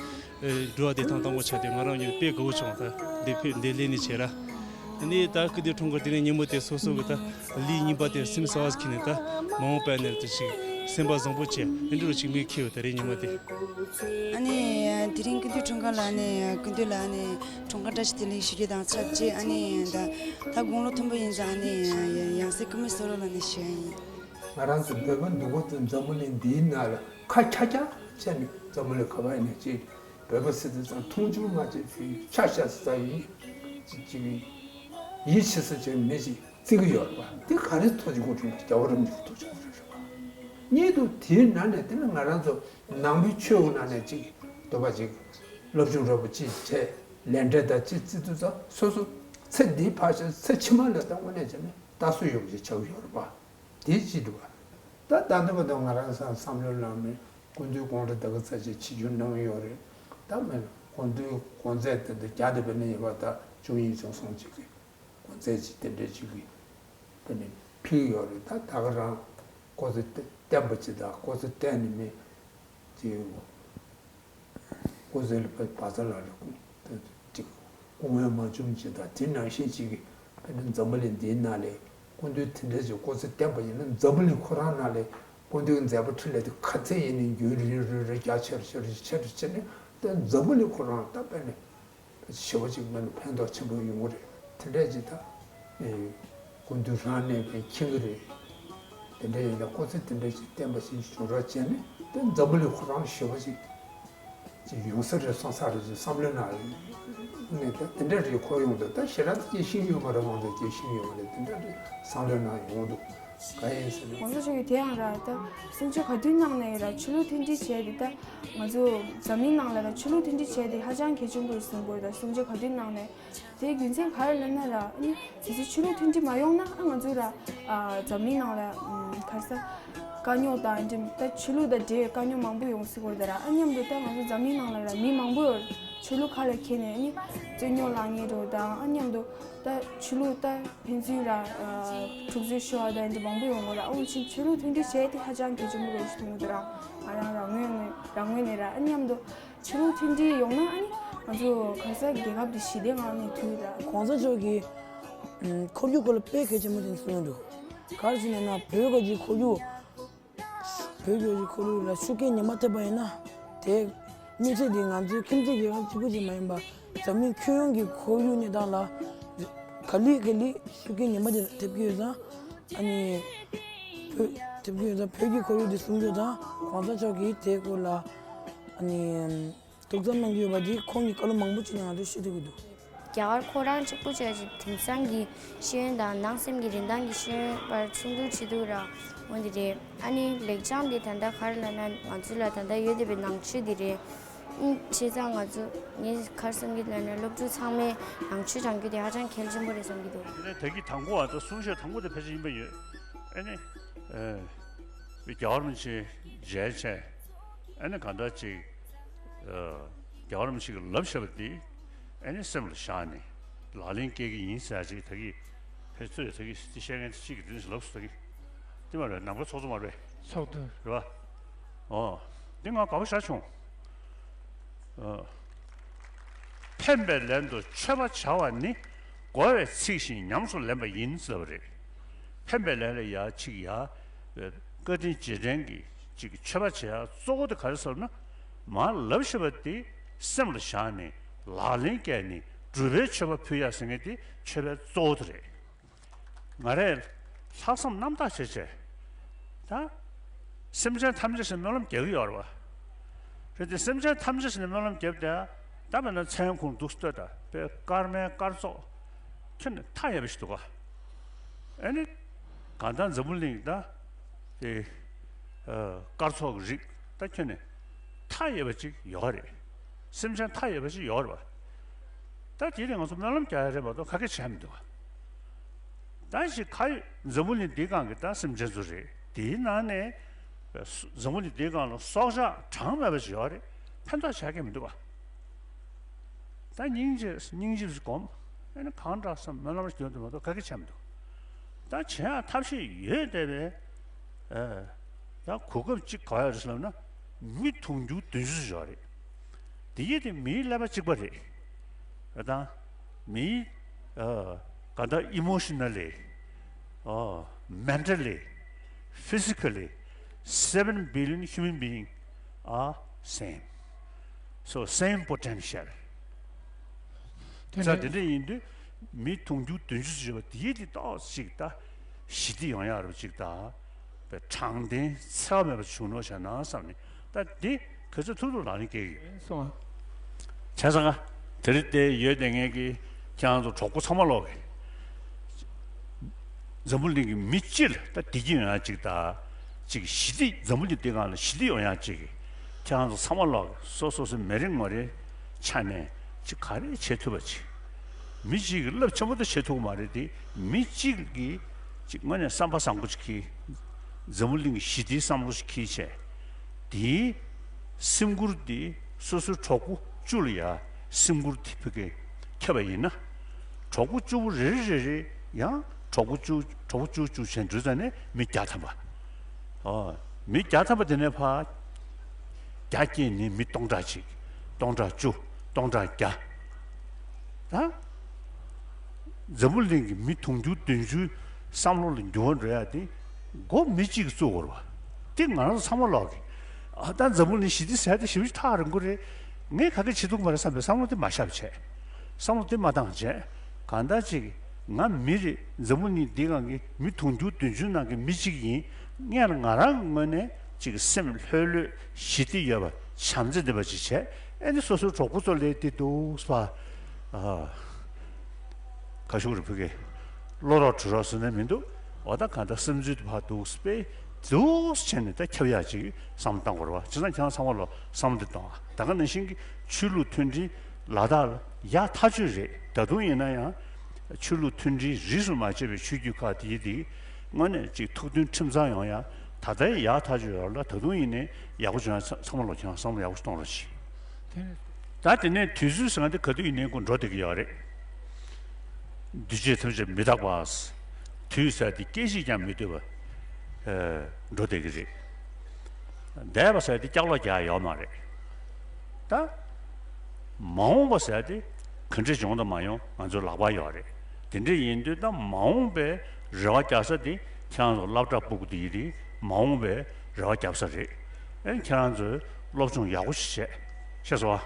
འགྲོ་བ་དེ་ཐེངས་དང་པོ་ཆགས་ཏེ། ང་རང་ཡང་དཔེ་དགའ་བོ་བྱུང་། ད་འདི་ཕེབས་འདི་སླེབས་ནས་བྱས་ར། ནི་ད་སྐུ་མདུན་འཁྲུངས་སྐར་དེ་རིང་ཉིན་མོ་དེ་སོ་སོ་གི་ད་ལུས་གཉིས་པ་དེ་སེམས་གསོ་བ་ཁྱེར་ནས་ད་མ་འོངས་པ་ནས་ད་ཅིག་སེམས་པ་བཟང་པོ་བྱས་འདི་འདྲ་ཅིག་མིག་ཁེལ་ཡོད། ད་རེས་ཉིན་མོ་དེ། ཨ་ནི་དེ་རིང་སྐུ་མདུན་འཁྲུངས་སྐར་ལ་ཨ་ནི་སྐུ་མདུན་ལ་ཨ་ནི་འཁྲུངས་སྐར་བཀྲ་ཤིས་བདེ་ལེགས་ཞུ་རྒྱུ་དང་ཆབས་ཅིག་ཨ་ནི་ད་ད་དགུང་ལོ་མཐོན་པོ་ཡིན་ཙང་ཨ་ནི་ཡང་སྲིད་སྐུ་མི་བསོད་རབ་ལགས་ནས་ཞུ་ཡ་ཡིན། ང་རང་ཚོ་བོད་པ་འདུག་གོ་དེ་འཛམ་བུ་གླིང་འདིའི་ནང་ལ་ཁ་ཁྱ་ཁྱ་བྱས་ནས་འཛམ་བུ་གླིང་ག་པར་ཡིན་ནའི་ཅིག་བོད་པ་ཟེར་དུས་ཙང་མཐོང་ཆུང་མ་བྱེད། ཕྱི་ཆ་ཤ་ཟ་ཡིན་ཅིག་ཅིག་ཡིད་ཆེས་ས་ཅིག་མི་ཅིག་བརྩི་གི་ཡོད་རེད་པ། འདི་ག་རེ་ཐོག་ཅིག་གོ་བྱུང་རྒྱལ་བ་རིན་པོ་ཆེ་ཐོག་ཅིག་གོ་བྱུང་རེད་པ། གཉིས་འདུག་དེའི་ནང་ནས་དེ་ནི་ང་རང་ཚོ་ནང་པའི་ཆོས་ནང་ནས་ཅིག་འདོད་པ་ཅིག་སློབ་སྦྱོང་འདྲ་པོ་ཅིག་བྱས་ལས་འབྲས་དང་ཅིག་བརྩི་དུས་ཙང་སོ་སོ་ཚེ་འདིའི་ཕར་ཕྱིན་ཚེ་ཕྱི་མ་ལ་ད་དངོས་གནས་བྱས་ན་ལྟ་སྲོལ་ཡོད་པ་ཅིག་ཆགས་ཀྱི་ཡོད་རེད་པ། དེ་གཅིག་འདུག་པ། ད་ད་ལྟ་བར་དུ་ང་རང་ཚོ་བསམ་བློ་ནང་ནས་སྐུ་མདུན་དགོངས་འགྲེལ་ད་ག་ཚོད་ཅིག་ཆིབས་བསྒྱུར་གནང་ཡོད་རེད། ད་མིན་སྐུ་མདུན་དགོངས་མཛད་དེ་འདི་རྒྱ་དེ་བས་ནས་ཡིན་པ་ད་ཅུང་ཡིན་ཅུང་སོང་ཅིག་གི་དགོངས་མཛད་ཅིག་དེ་འདྲ་ཅིག་གི་དེ་ནས་ཕུལ་ཡོད་རེད། ད་ད་ག་རང་སྐུ་ཚེ་བརྟན་པོ་ཅིག་དང་སྐུ་ཚེ་བརྟན་ནས་མི་ཅིག་སྐུ་ཚེ་ལ་བ་བ་ཚ་ལ་ལ་ཅིག་སྐུ་ངལ་མ་བྱུང་ཅིག་དང་དེ་ནང་བཞིན་ཅིག་གི་དཔེར་ན་འཛམ་བུ་གླིང་འདིའི་ནང་ལས་ སྐུ་མདུན་དེ་འདྲ་ཞིག་སྐུ་ཚེ་བརྟན་པ་ཡིན་ན། འཛམ་བུ་གླིང་ཁོ་རང་ནང་ལ་སྐུ་མདུན་མཛད་པ་འཕྲིན་ལས་དེ་ག་ཚད་ཡིན་ནའི་རྒྱུན་རིང་རིང་རིང་རྒྱ་ཆེ་རུ་ཆེ་རུ་ཆེ་རུ་ཆེ་ནས། ད་འཛམ་བུ་གླིང་ཁོ་རང་ད་དཔེ་ནས་ཞེ་པོ་ཅིག་མེད་ན་ཕན་ཐོགས་ཆེན་པོ་ཡོང་གི་རེད། དེ་འདྲ་ཅིག་ད་ཨེ་སྐུ་མདུན་རང་ནས་ཀྱང་མཁྱེན་གྱི་རེད། དེ་འདྲ་ཡིན་ན་སྐུ་ཚེ་དེ་འདྲ་ཅིག་བརྟན་པ་ཞིག་བྱུང་རོགས་བྱས་ནས། ད་འཛམ་བུ་གླིང་ཁོ་རང་ཞེ་པོ་ཅིག་ཅིག་ཡོང་ས་རེད་བསམ་ས་རེད་ཅེས་བསམ་བློའི་ནང་ནས། ད་དེ་འདྲ་རེད། ཁོ་ཡོང་དུས་ད་ཞེ་དྲག་སྐྱེ་ཤིང་ཡོད་མ་རེད། མང་ཚོགས་སྐྱེ་ཤིང་ཡོད་མ་རེད། དེ་འདྲ་རེད་བསམ་བློའི་ནང་ཡོང་འདུག་ག་ཡིན་ཟེར་ན། ང་ཚོ་ཆོས་ཀྱི་དེ་ཡང་ར། ད་གསུང་ཆོས་ག་དུས་གནང་ནའི་ར་ཆོས་ལུགས་མཐུན་སྒྲིལ་བྱས་ཏེ། ད་ང་ཚོ་འཛམ་གླིང་ནང་ལ་ར་ཆོས་ལུགས་མཐུན་སྒྲིལ་བྱས་ཏེ་ཧ་ཅང་གལ་ཆེན་པོ་རེད་བསམ་གྱི་ཡོད། ད་གསུང་ཆོས་ག་དུས་གནང་ནའི། དེའི་རྒྱུ་མཚན་ག་རེ་ལབ་ན་ར། ཨ་ནི་དེ་ཚོ་ཆོས་ལུགས་མཐུན་སྒྲིལ་མ་ཡོང་ན། ཨ་ང་ཚོ་ར་ཨ་འཛམ་གླིང་ནང་ལ་ཨམ་ག་རེ་ཟ། དཀའ་རྙོག་དང་འདི་ད་ཆོས་ལུགས་དང་འབྲེལ་བའི་དཀའ་རྙོག་མང་པོ་ཡོང་སྲིད་ཀྱི་རེད་ད་ར། ཨ་མཉམ་དུ་ད་ང་ཚོ་འཛམ་གླིང་ནང་ལ་ར་མི་མང་པོ་ཆོས་ལུགས་ཁ་ལ་འཁྱེར་ནས། ཨ་ནི་རྩོད་རྙོག་ལངས་ངེས་འགྲོ་དང་། ཨ་མཉམ་དུ་ད་ཆོས་ལུགས་ད་ཕན་ཚུན་ར་ཨ་འཁྲུག་རྩོད་ཤོར་བ་དང་འདི་མང་པོ་ཡོང་གི་ར། ཨ་འོན་ཅིག་ཆོས་ལུགས་མཐུན་སྒྲིལ་བྱས་ཏེ་ཧ་ཅང་གལ་ཆེན་པོ་རེད་ཞུ་གི་འདུག་ར། ང་རང་རང་ངོས་ནས་རང་ངོས་ནས་ར། ཨ་མཉམ་དུ་ཆོས་ལུགས་མཐུན་སྒྲིལ་ཡོང་ན། ཨ་ནི་ང་ཚོ་ག་རེ་ཟ་རྒྱལ་ཁབ་འདི་ཞི་བདེའི་ངང་ནས་འདུག་ར། གོང་ས་མཆོག་གིས་ཨམ་ཁོར་ཡུག་སྐོར་ལ་དཔེ་གལ་ཆེན་པོ་དེ་གསུངས་འདུག་ག་རེ་ཟེར་ན་ན་བོད་ཀྱི་ཁོར་ཡུག་བོད་ཀྱི་ཁོར་ཡུག་ལ་ཤུགས་རྐྱེན་ངན་པ་ཐེབས་པ་ཡིན་ན། དེ་གནོད་འཚེ་དེ་ང་ཚོའི་ཁྱིམ་མཚེས་རྒྱལ་ཁབ་གཅིག་པུ་ཅིག་མ་ཡིན་པར་འཛམ་གླིང་ཁྱོན་ཡོངས་ཀྱི་ཁོར་ཡུག་གནས་སྟངས་ལ་ག་ལེ་ག་ལེ་ཤུགས་རྐྱེན་ངན་པ་དེ་ཐེབས་ཀྱི་ཡོད་ཙང་། ཨ་ནི་བོད་ཐེབས་ཀྱི་ཡོད་ཙང་། བོད་ཀྱི་ཁོར་ཡུག་དེ་སྲུང་སྐྱོབ་དང་གོང་ས་མཆོག་གིས་དེའི་སྐོར་ལ་ཨ་ནི་ཐུགས་བསམ་གནང་གི་ཡོད་པ་དེ་ཁོང་གིས་བཀའ་སློབ་མང་པོ་བྱས་ནས་ང་ཚོར་བཤད་ཐུབ་ཀྱི་འདུག་རྒྱ་གར་ཁོ་རང་གཅིག་པུ་བྱས་ཀྱི་དེང་སང་གི་ཤེས་ཡོན་དང་ནང་སེམས་ཀྱི་རིན་ཐང་གི་ཤེས་ཡོན་བར་ཆུང་འགྲུལ་བྱེད་འདུག་ར། འོ་འདི་རེད། ཨ་ནི་ལེགས་བྱང་འདི་ད་ལྟ་ག་རེ་ལབ་ན། ང་ཚོ་ལ་ད་ལྟ་ཡོད་བསྡད་པའི་ནང་ཆོས་འདི་རེད། ཨུམ། བྱས་ཙང་ང་ཚོ་ངས་ག་རེ་བསམ་གྱི་ལབ་ན། སློབ་ཕྲུག་ཚང་མས་ནང་ཆོས་སྦྱང་རྒྱུ་དེ་ཧ་ཅང་གལ་ཆེན་པོ་རེད་བསམ་གྱི་འདུག་དེ་ནས་ད་གི་དང་པོ་བ་ད་གསུང་བཤད་དང་པོ་དེ་ཕལ་ཆེར་ཡིན་པ་ཡོད། ཨ་ནི་ཨ་རྒྱལ་བ་རིན་པོ་ཆེ་མཇལ་བྱས། ཨ་ནི་གང་འདྲ་ཅིག་ཨ་རྒྱལ་བ་རིན་པོ་ཆེ་གིས་ལབ་བཞག་པ་དེ་ཨ་ནི་སེམས་ལ་བཞག་ནས་ལག་ལེན་བཀལ་གྱི་ཡིན་ཟེར་ཅིག་ད་གི་ཕལ་ཆེར་ད་གི་དེ་བཤད་མཁན་དེ་གཅིག་གིས་དེ་འདྲ་ཞིག་ལབ་སོང་། ད་གི་དེ་མ་རེད། ནམ་མཁའ་ཚོགས་གཙོ་མ་རེད། ཚོགས་གཙོ་རེད་པ། ཨོ། འདི་ང་དགའ་པོ་ཞེ་དྲག་བྱུང་། ཨོ། ཕན་པའི་ལན་དུ་མཆོད་པ་བྱ་བ་ནི། བསྒོ་བའི་ཚིག་བཞིན་ཉམས་སུ་ལེན་པ་ཡིན་ཟེར་བ་རེད། ཕན་པའི་ལན་ལ་ཡ་གཅིག་ཡ། བཀའ་དྲིན་རྗེས་དྲན་གྱི་གཅིག་མཆོད་པ་བྱེད་ཡ་གཙོ་བོ་དེ་ག་རེ་ཟེར་ན། མར་ལབ་བཞག་པ་དེ་སེམས་ལ་བཞག་ནས་ལག་ལེན་བཀལ་ནས་སྒྲུབ་པའི་མཆོད་པ་ཕུལ་ཡ་ཟེར་མཁན་དེ་མཆོད་པའི་གཙོ་བོ་དེ་རེད། ང་རས་ལྷག་བསམ་རྣམ་དག་བྱས་བྱས། ད་སེམས་ཅན་ཐམས་ཅད་ཟེར་སྨོན་ལམ་རྒྱག་གི་ཡོད་རེད་པ། རེད་དེ་སེམས་ཅན་ཐམས་ཅད་ཟེར་ནས་སྨོན་ལམ་བརྒྱབ་དེ། ད་དཔེར་ན་མཚན་ཁུང་འདུག་སྟོད་ད་དཔེ་སྐར་མའི་སྐར་ཚོགས་ཁྱོན་ནས་མཐའ་ཡས་པ་ཞིག་འདུག་ག་ཨ་ནི་གང་ལྟར་འཛམ་བུ་གླིང་ད་དེ་ཨ་སྐར་ཚོགས་ཀྱི་རིགས་ད་ཁྱོན་ནས་མཐའ་ཡས་པ་ཅིག་ཡོད་རེད། སེམས་ཅན་མཐའ་ཡས་པ་ཅིག་ཡོད་རེད་པ། ད་དེ་ནི་ང་ཚོ་སྨོན་ལམ་རྒྱག་ཡ་རེད་མ་གཏོགས་ག་གེ་བྱས་མི་འདུག་ག་ད་ཞིག་ག་ཡོད། འཛམ་བུ་གླིང་འདིའི་སྒང་གི་ད་སེམས་ཅན་ཚོ་རེད། དེའི་ནང་ནས་འཛམ་བུ་གླིང་འདིའི་སྒང་ལ་སྲོག་ཆགས་གྲངས་མེད་པ་ཞིག་ཡོད་རེད། ཕན་ཐོགས་བྱ་གི་མི་འདུག་ག་ད་སྙིང་རྗེ་སྙིང་རྗེ་སྒོམ། ཨ་ནི་གང་དྲག་བསམ་སྨོན་ལམ་ཞིག་འདོན་དུ་མ་གཏོགས་ག་གེ་བྱས་མི་འདུག་ད་བྱེད་ཡག་ཐབས་ཤེས་ཡོད་བསྡད་པས། ཨ་ད་གོ་སྐབས་གཅིག་ག་ཡོད་རེད་ཟེར་ལབ་ན། མི་དུང་ཕྱུར་བདུན་ཅུ་ཙམ་ཡོད་རེད། དེ་ཡིན་དེ་མིའི་ཀླད་པ་གཅིག་པ་རེད། ད་མིའི་ཨ་ག་ད་emotionally, ཨ་mentally, physically, seven billion human being are same. So same potential. དེ་ཙང་ནས་དེ་འདྲ་ཡིན་དུས་མི་དུང་ཕྱུར་བདུན་ཅུ་ཙམ་ཡོད་པ་དེ་ཡིན་དེ་ཏོག་ཅིག་ད་ཞི་བདེ་ཡོང་ཡག་རུ་ཅིག་ད། པའི་དྲང་བདེན་འཚེ་བ་མེད་པ་བྱུང་ནོ་བྱས་ན་བསམ་ནས། ད་འདི་ག་ཚོད་ཐུབ་ཐུབ་ལག་ལེན་བཀལ་གྱི་ཡོད། སོང་ང་། བྱས་ཙང་ང་དེ་རིང་དེ་ཡོད་བསྡད་མཁན་གྱི་ཁྱེད་རང་ཚོ་གྲོགས་པོ་ཚང་མ་ལོག་གི། འཛམ་བུ་གླིང་གི་མི་སྤྱི་ལ་ད་བདེ་སྐྱིད་ཡོང་ཡག་ཅིག་ད། ཅིག་ཞི་བདེ་འཛམ་བུ་གླིང་འདི་སྒང་ལ་ཞི་བདེ་ཡོང་ཡག་ཅིག་གི། ཁྱེད་རང་ཚོ་ཚང་མ་ལོག་གི་སོ་སོ་སོའི་མི་རེ་ངོ་རེའི་ཆ་ནས་ཅིག་ག་རེ་བྱེད་ཐུབ་པ་ཅིག་མི་གཅིག་གིས་རླབས་ཆེན་པོ་དེ་བྱེད་ཐུབ་ཀྱི་མ་རེད་དེ། མི་གཅིག་གིས་ཅིག་དངོས་གནས་བསམ་པ་བཟང་པོ་ཅིག་གིས། འཛམ་བུ་གླིང་གི་ཞི་བདེའི་བསམ་བློ་ཞིག་འཁྱེར་བྱས། དེའི་སེམས་ཁུར་དེ་སོ་སོའི་གྲོགས་པོ་བཅུ་ལ་ཡ་སེམས་ཁུར་དེ་ཕ་གིར་ཁྱབ་པ་ཡིན་ན། གྲོགས་པོ་བཅུ་པོ་རེ་རེ་རེ་རེ་ཡང་གྲོགས་པོ་བཅུ་གྲོགས་པོ་བཅུ་བཅུ་བྱས་འགྲོ་ཙང་ནས་མི་བརྒྱ་ཐམ་པ། ཨོ། མི་བརྒྱ་ཐམ་པ་དེ་ནས་ཕར་བརྒྱ་སྐྱེས་ནས་མི་སྟོང་ཕྲག་གཅིག་སྟོང་ཕྲག་བཅུ། སྟོང་ཕྲག་བརྒྱ། ད་འཛམ་བུ་གླིང་གི་མི་དུང་ཕྱུར་བདུན་ཅུ་ བསམ་བློ་ལ་འགྱུར་བ་འགྲོ་ཡ་དེ་མགོ་མི་གཅིག་གིས་བཙུགས་དགོས་རེད་བ། དེ་ང་རང་ཚོ་ཚང་མ་ལོག་གི། ཨ་ད་འཛམ་བུ་གླིང་ཞི་བདེ་ཟེར་དེ་ཞེ་པོ་ཅིག་ཐག་རིང་པོ་རེད། ངས་ག་གེ་བྱེད་ཐུབ་ཀྱི་མ་རེད་བསམ་པའི་བསམ་བློ་དེ་མ་བཞག་བྱས། བསམ་བློ་དེ་མ་བཏང་བྱས། གང་ལྟར་ཅིག་ང་མི་རེད། འཛམ་བུ་གླིང་འདི་སྒང་གི་མི་དུང་ཕྱུར་བདུན་ཅུ་ནང་གི་མི་གཅིག་ཡིན། སྔོན་ལ་ང་རང་གི་ངོས་ནས་ཅིག་སེམས་ལྷོད་ལྷོད་ཞི་བདེ་ཡོད་པ་བྱམས་བརྩེ་ལྡན་པ་ཅིག་བྱས། ཨེ་ནི་སོ་སོའི་གྲོགས་པོ་ཚོ་ལས་དེ་འདུག་སེ་བ། ཨ། ག་ཞུ་རེད་བུ་གེ། བློ་རོགས་གྲོས་རོགས་ཟེར་ནས་མི་འདུག་འོ་ད་གང་ལྟར་སེམས་ཚུལ་དེ་ཕར་འདུག་སེ་དཔེ་འདུག་སེ་བྱས་ནས་ད་ཁྱབ་ཡག་ཅིག་བསམ་བློ་བཏང་དགོས་རེད་བ། བྱས་ཙང་ཁྱེད་རང་ཚང་མ་ལོ་བསམ་བློ་དེ་གཏོང་ཨ། ད་ག་ནང་བཞིན་གྱི་ཆོས་ལུགས་མཐུན་སྒྲིལ་ལ་དྭགས་ལ་ཡག་ཐག་ཆོད་རེད། ད་དུང་ཡིན་ན་ཡང་ཆོས་ལུགས་མཐུན་སྒྲིལ་རིས་སུ་མ་ཆད་པའི་ཆོས་བརྒྱུད་ཁག་དེའི་དེ་དངོས་གནས་ཅིག་ཐུགས་མཐུན་ཁྲིམས་གཙང་ཡོང་ཡ་ད་ལྟའི་ཡག་ཐག་ཆོད་ཡོད་རེད་ལ། ད་དུང་ཡིན་ནའི་ཡག་པོ་བྱུང་ཡ་ཚང་མ་ལོ་ཁྱེད་རང་བསམ་བློ་ཡག་པོ་གཏོང་རོགས་གྱིས། ད་དེ་ནས་དུས་ཚོད་ཟེར་མཁན་དེ་ག་དུས་ཡིན་ནའི་ཁོ་འགྲོ་བསྡད་ཀྱི་ཡོད་རེད། འདུས་བྱས་ཐམས་ཅད་མི་རྟག་པ། དུས་ཟེར་དེ་སྐད་ཅིག་ཀྱང་མི་སྡོད་པ། ཨེ། འགྲོ་བསྡད་ཀྱི་རེད། འདས་པ་ཟེར་དེ་ཀྱག་ལོག་རྒྱག་ཡོད་མ་རེད། ད། མ་འོངས་པ་ཟེར་དེ་ག་འདྲས་བྱུང་དང་མ་བྱུང་ང་ཚོའི་ལག་པར་ཡོད་རེད། དེ་འདྲས་ཡིན་དུས་ད་མ་འོངས་པའི་རེ་བ་རྒྱག་ས་དེ་ཁྱེད་རང་ཚོ་སློབ་གྲྭ་ཕྲུ་གུ་དེ་ཡིན་དུས་མ་འོངས་པའི་རེ་བ་རྒྱབ་ས་རེད། ཨེ་ནི་ཁྱེད་རང་ཚོས་སློབ་སྦྱོང་ཡག་པོ་ཞིག་བྱས། ཤེས་སོང་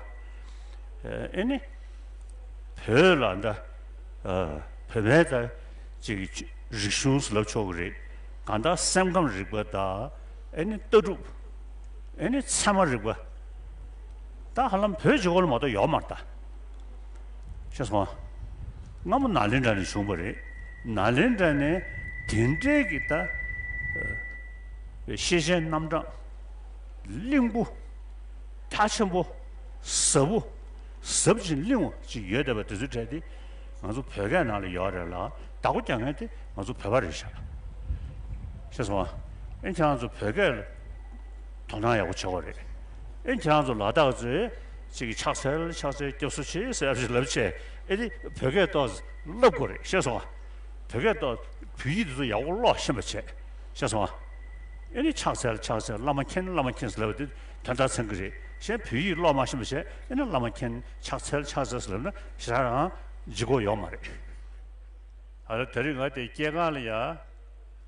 ཨ། ཨེ་ནི། བོད་ལ་འདི། ཨ། བོད་པའི་ད་ཅིག་རིག་གཞུང་ཟེར་ལབ་ཆོག་གི་རེད། གང་ལྟར་སེམས་ཁམས་རིག་པ་དང་། ཨེ་ནི་ལྟ་གྲུབ། ཨེ་ནི་ཚད་མ་རིག་པ། ད་ཧ་ལམ་བོད་ཀྱི་སྐོར་ལ་མ་གཏོགས་ཡོད་མ་རེད་ད། ཤེས་སོང་ཨ། སྔ་མོ་ནཱ་ལེནྡྲ་ནས་བྱུང་བ་རེད། ནཱ་ལེནྡྲ་ནས་དེ་འདྲའི་གི་ད། ཨ། ཤེས་བྱའི་རྣམ་གྲངས། བརླིང་པོ། རྒྱ་ཆེན་པོ། ཟབ་པོ། ཟབ་ཅིང་བརླིང་བ་ཅིག་ཡོད་བསྡད་པ་དེ་ཚོའི་གྲས་དེ་ང་ཚོ་བོད་སྐད་ནང་ལ་ཡོད་རེད་ལ། བདག་པོ་རྒྱག་མཁན་དེ་ང་ཚོ་བོད་པ་རེད་ཤག། ཤེས་སོང་ཨ། ཨེ་ཁྱེད་རང་ཚོ་བོད་སྐད་ལ་དོ་སྣང་ཡག་པོ་བྱེད་དགོས་རེད། ཨེ་ཁྱེད་རང་ཚོ་ལ་དྭགས་ཚོས་ཅིག་གི་ཕྱག་འཚལ་ཕྱག་འཚལ་སྐྱབས་སུ་མཆི་ཟེར་ཡག་ཅིག་ལབ་བྱས། ཨེ་དེ་བོད་སྐད་ཏོག་ཙམ་བསླབ་དགོས་རེད། ཤེས་སོང་ཨ། བོད་སྐད་ཏོག་བོད་ཡིག་དེ་ཚོ་ཡག་པོ་ཀློག་ཤེས་པ་བྱས། ཤེས་སོང་ཨ། ཨེ་ནི་ཕྱག་འཚལ་ཕྱག་འཚལ་བླ་མ་མཁྱེན་བླ་མ་མཁྱེན་ཟེར་ལབ་པ་དེ་དོན་དག་ཚང་གི་རེད། གཞན་བོད་ཡིག་ཀློག་མ་ཤེས་པ་བྱས། ཨེ་ནི་བླ་མ་མཁྱེན་ཕྱག་འཚལ་ཕྱག་འཚལ་ཟེར་ལབ་ན་ཞེ་དྲག་རང་ལྗིད་ཁོག་ཡོད་མ་རེད། ཨ་ལ་དེ་རིང་ང་དེ་སྐྱེས་སྒང་ལ་ཡ།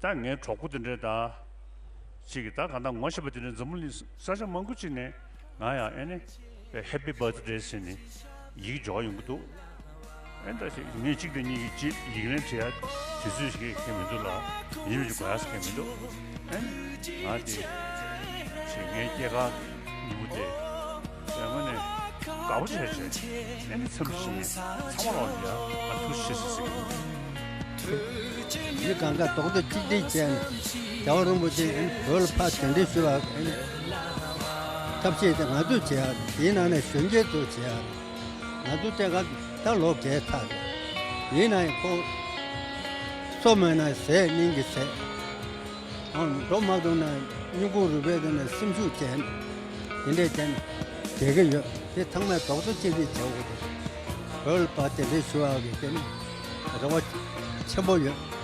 ད་ངའི་གྲོགས་པོ་དེ་འདྲས་དང་། ཅིག་གིས་ད་གང་ལྟར་ངོ་ཤེས་པ་དེ་འདྲས་འཛམ་བུ་གླིང་ས་ཆ་མང་པོ་ཅིག་ནས་ང་ཡང་ཨེ་ནི་Happy Birthday་ཟེར་ནས་ཡི་གེ་འབྱོར་ཡོང་གི་འདུག། ཨེ་ད་ཅིག་ངས་གཅིག་དང་གཉིས་ཀྱིས་ཅིག་ཡིག་ལན་བྲིས་ཡ་དུས་ཚོད་ཞིག་གི་མི་འདུག་ལ། ཡིན་མིན་ཅིག་དགོས་ཡ་ཟེར་མཁན་མི་འདུག། ཨེ་ནི་ང་དེ་ཅིག་ངའི་སྐྱེས་སྐར་ཉིན་མོ་དེ། དངོས་གནས་དགའ་པོ་བྱས་བྱས། ཨེ་ནི་འཚམས་འདྲི་ཞུ་མཁན་ཚང་མ་ལ་ཡ་ང་ཐུགས་རྗེ་ཆེ་ཟེར་ཟེར་གྱི་ཡིན། མི་གང་ག་རྡོག་རྡོག་གཅིག་སྒྲིལ་བྱས་ནས་རྒྱལ་བ་རིན་པོ་ཆེ་ཨེ་ནི་བོད་ལ་ཕར་གདན་འདྲེན་ཞུ་བ་ཨེ་ནི་ཐབས་ཤེས་དེ་ང་ཚོས་བྱེད་ཡ། དེའི་ནང་ནས་གཞོན་སྐྱེས་ཚོས་བྱེད་ཡ། ང་ཚོ་སྐྱེས་སྐར་ད་ལོ་བརྒྱད་ཚར་རེད། ཡིན་ནའི་ཁོ་སོ་མེད་ན་ཟས་སྙིང་གི་ཟས། ཨང་། འགྲོ་མ་ཐུབ་ན་སྨྱུ་གུ་རུས་པའི་སྟེང་ནས་སེམས་ཤུགས་ཅན། དེ་འདྲས་ཅན་བསྡད་ཀྱི་ཡོད། དེ་ཚང་མས་རྡོག་རྡོག་གཅིག་སྒྲིལ་བྱེད་དགོས་འདུག། བོད་ལ་ཕར་གདན་འདྲེན་ཞུ་བ་གི་དེ་ནི་རེ་བ་ཆེན་པོ་ཡོད།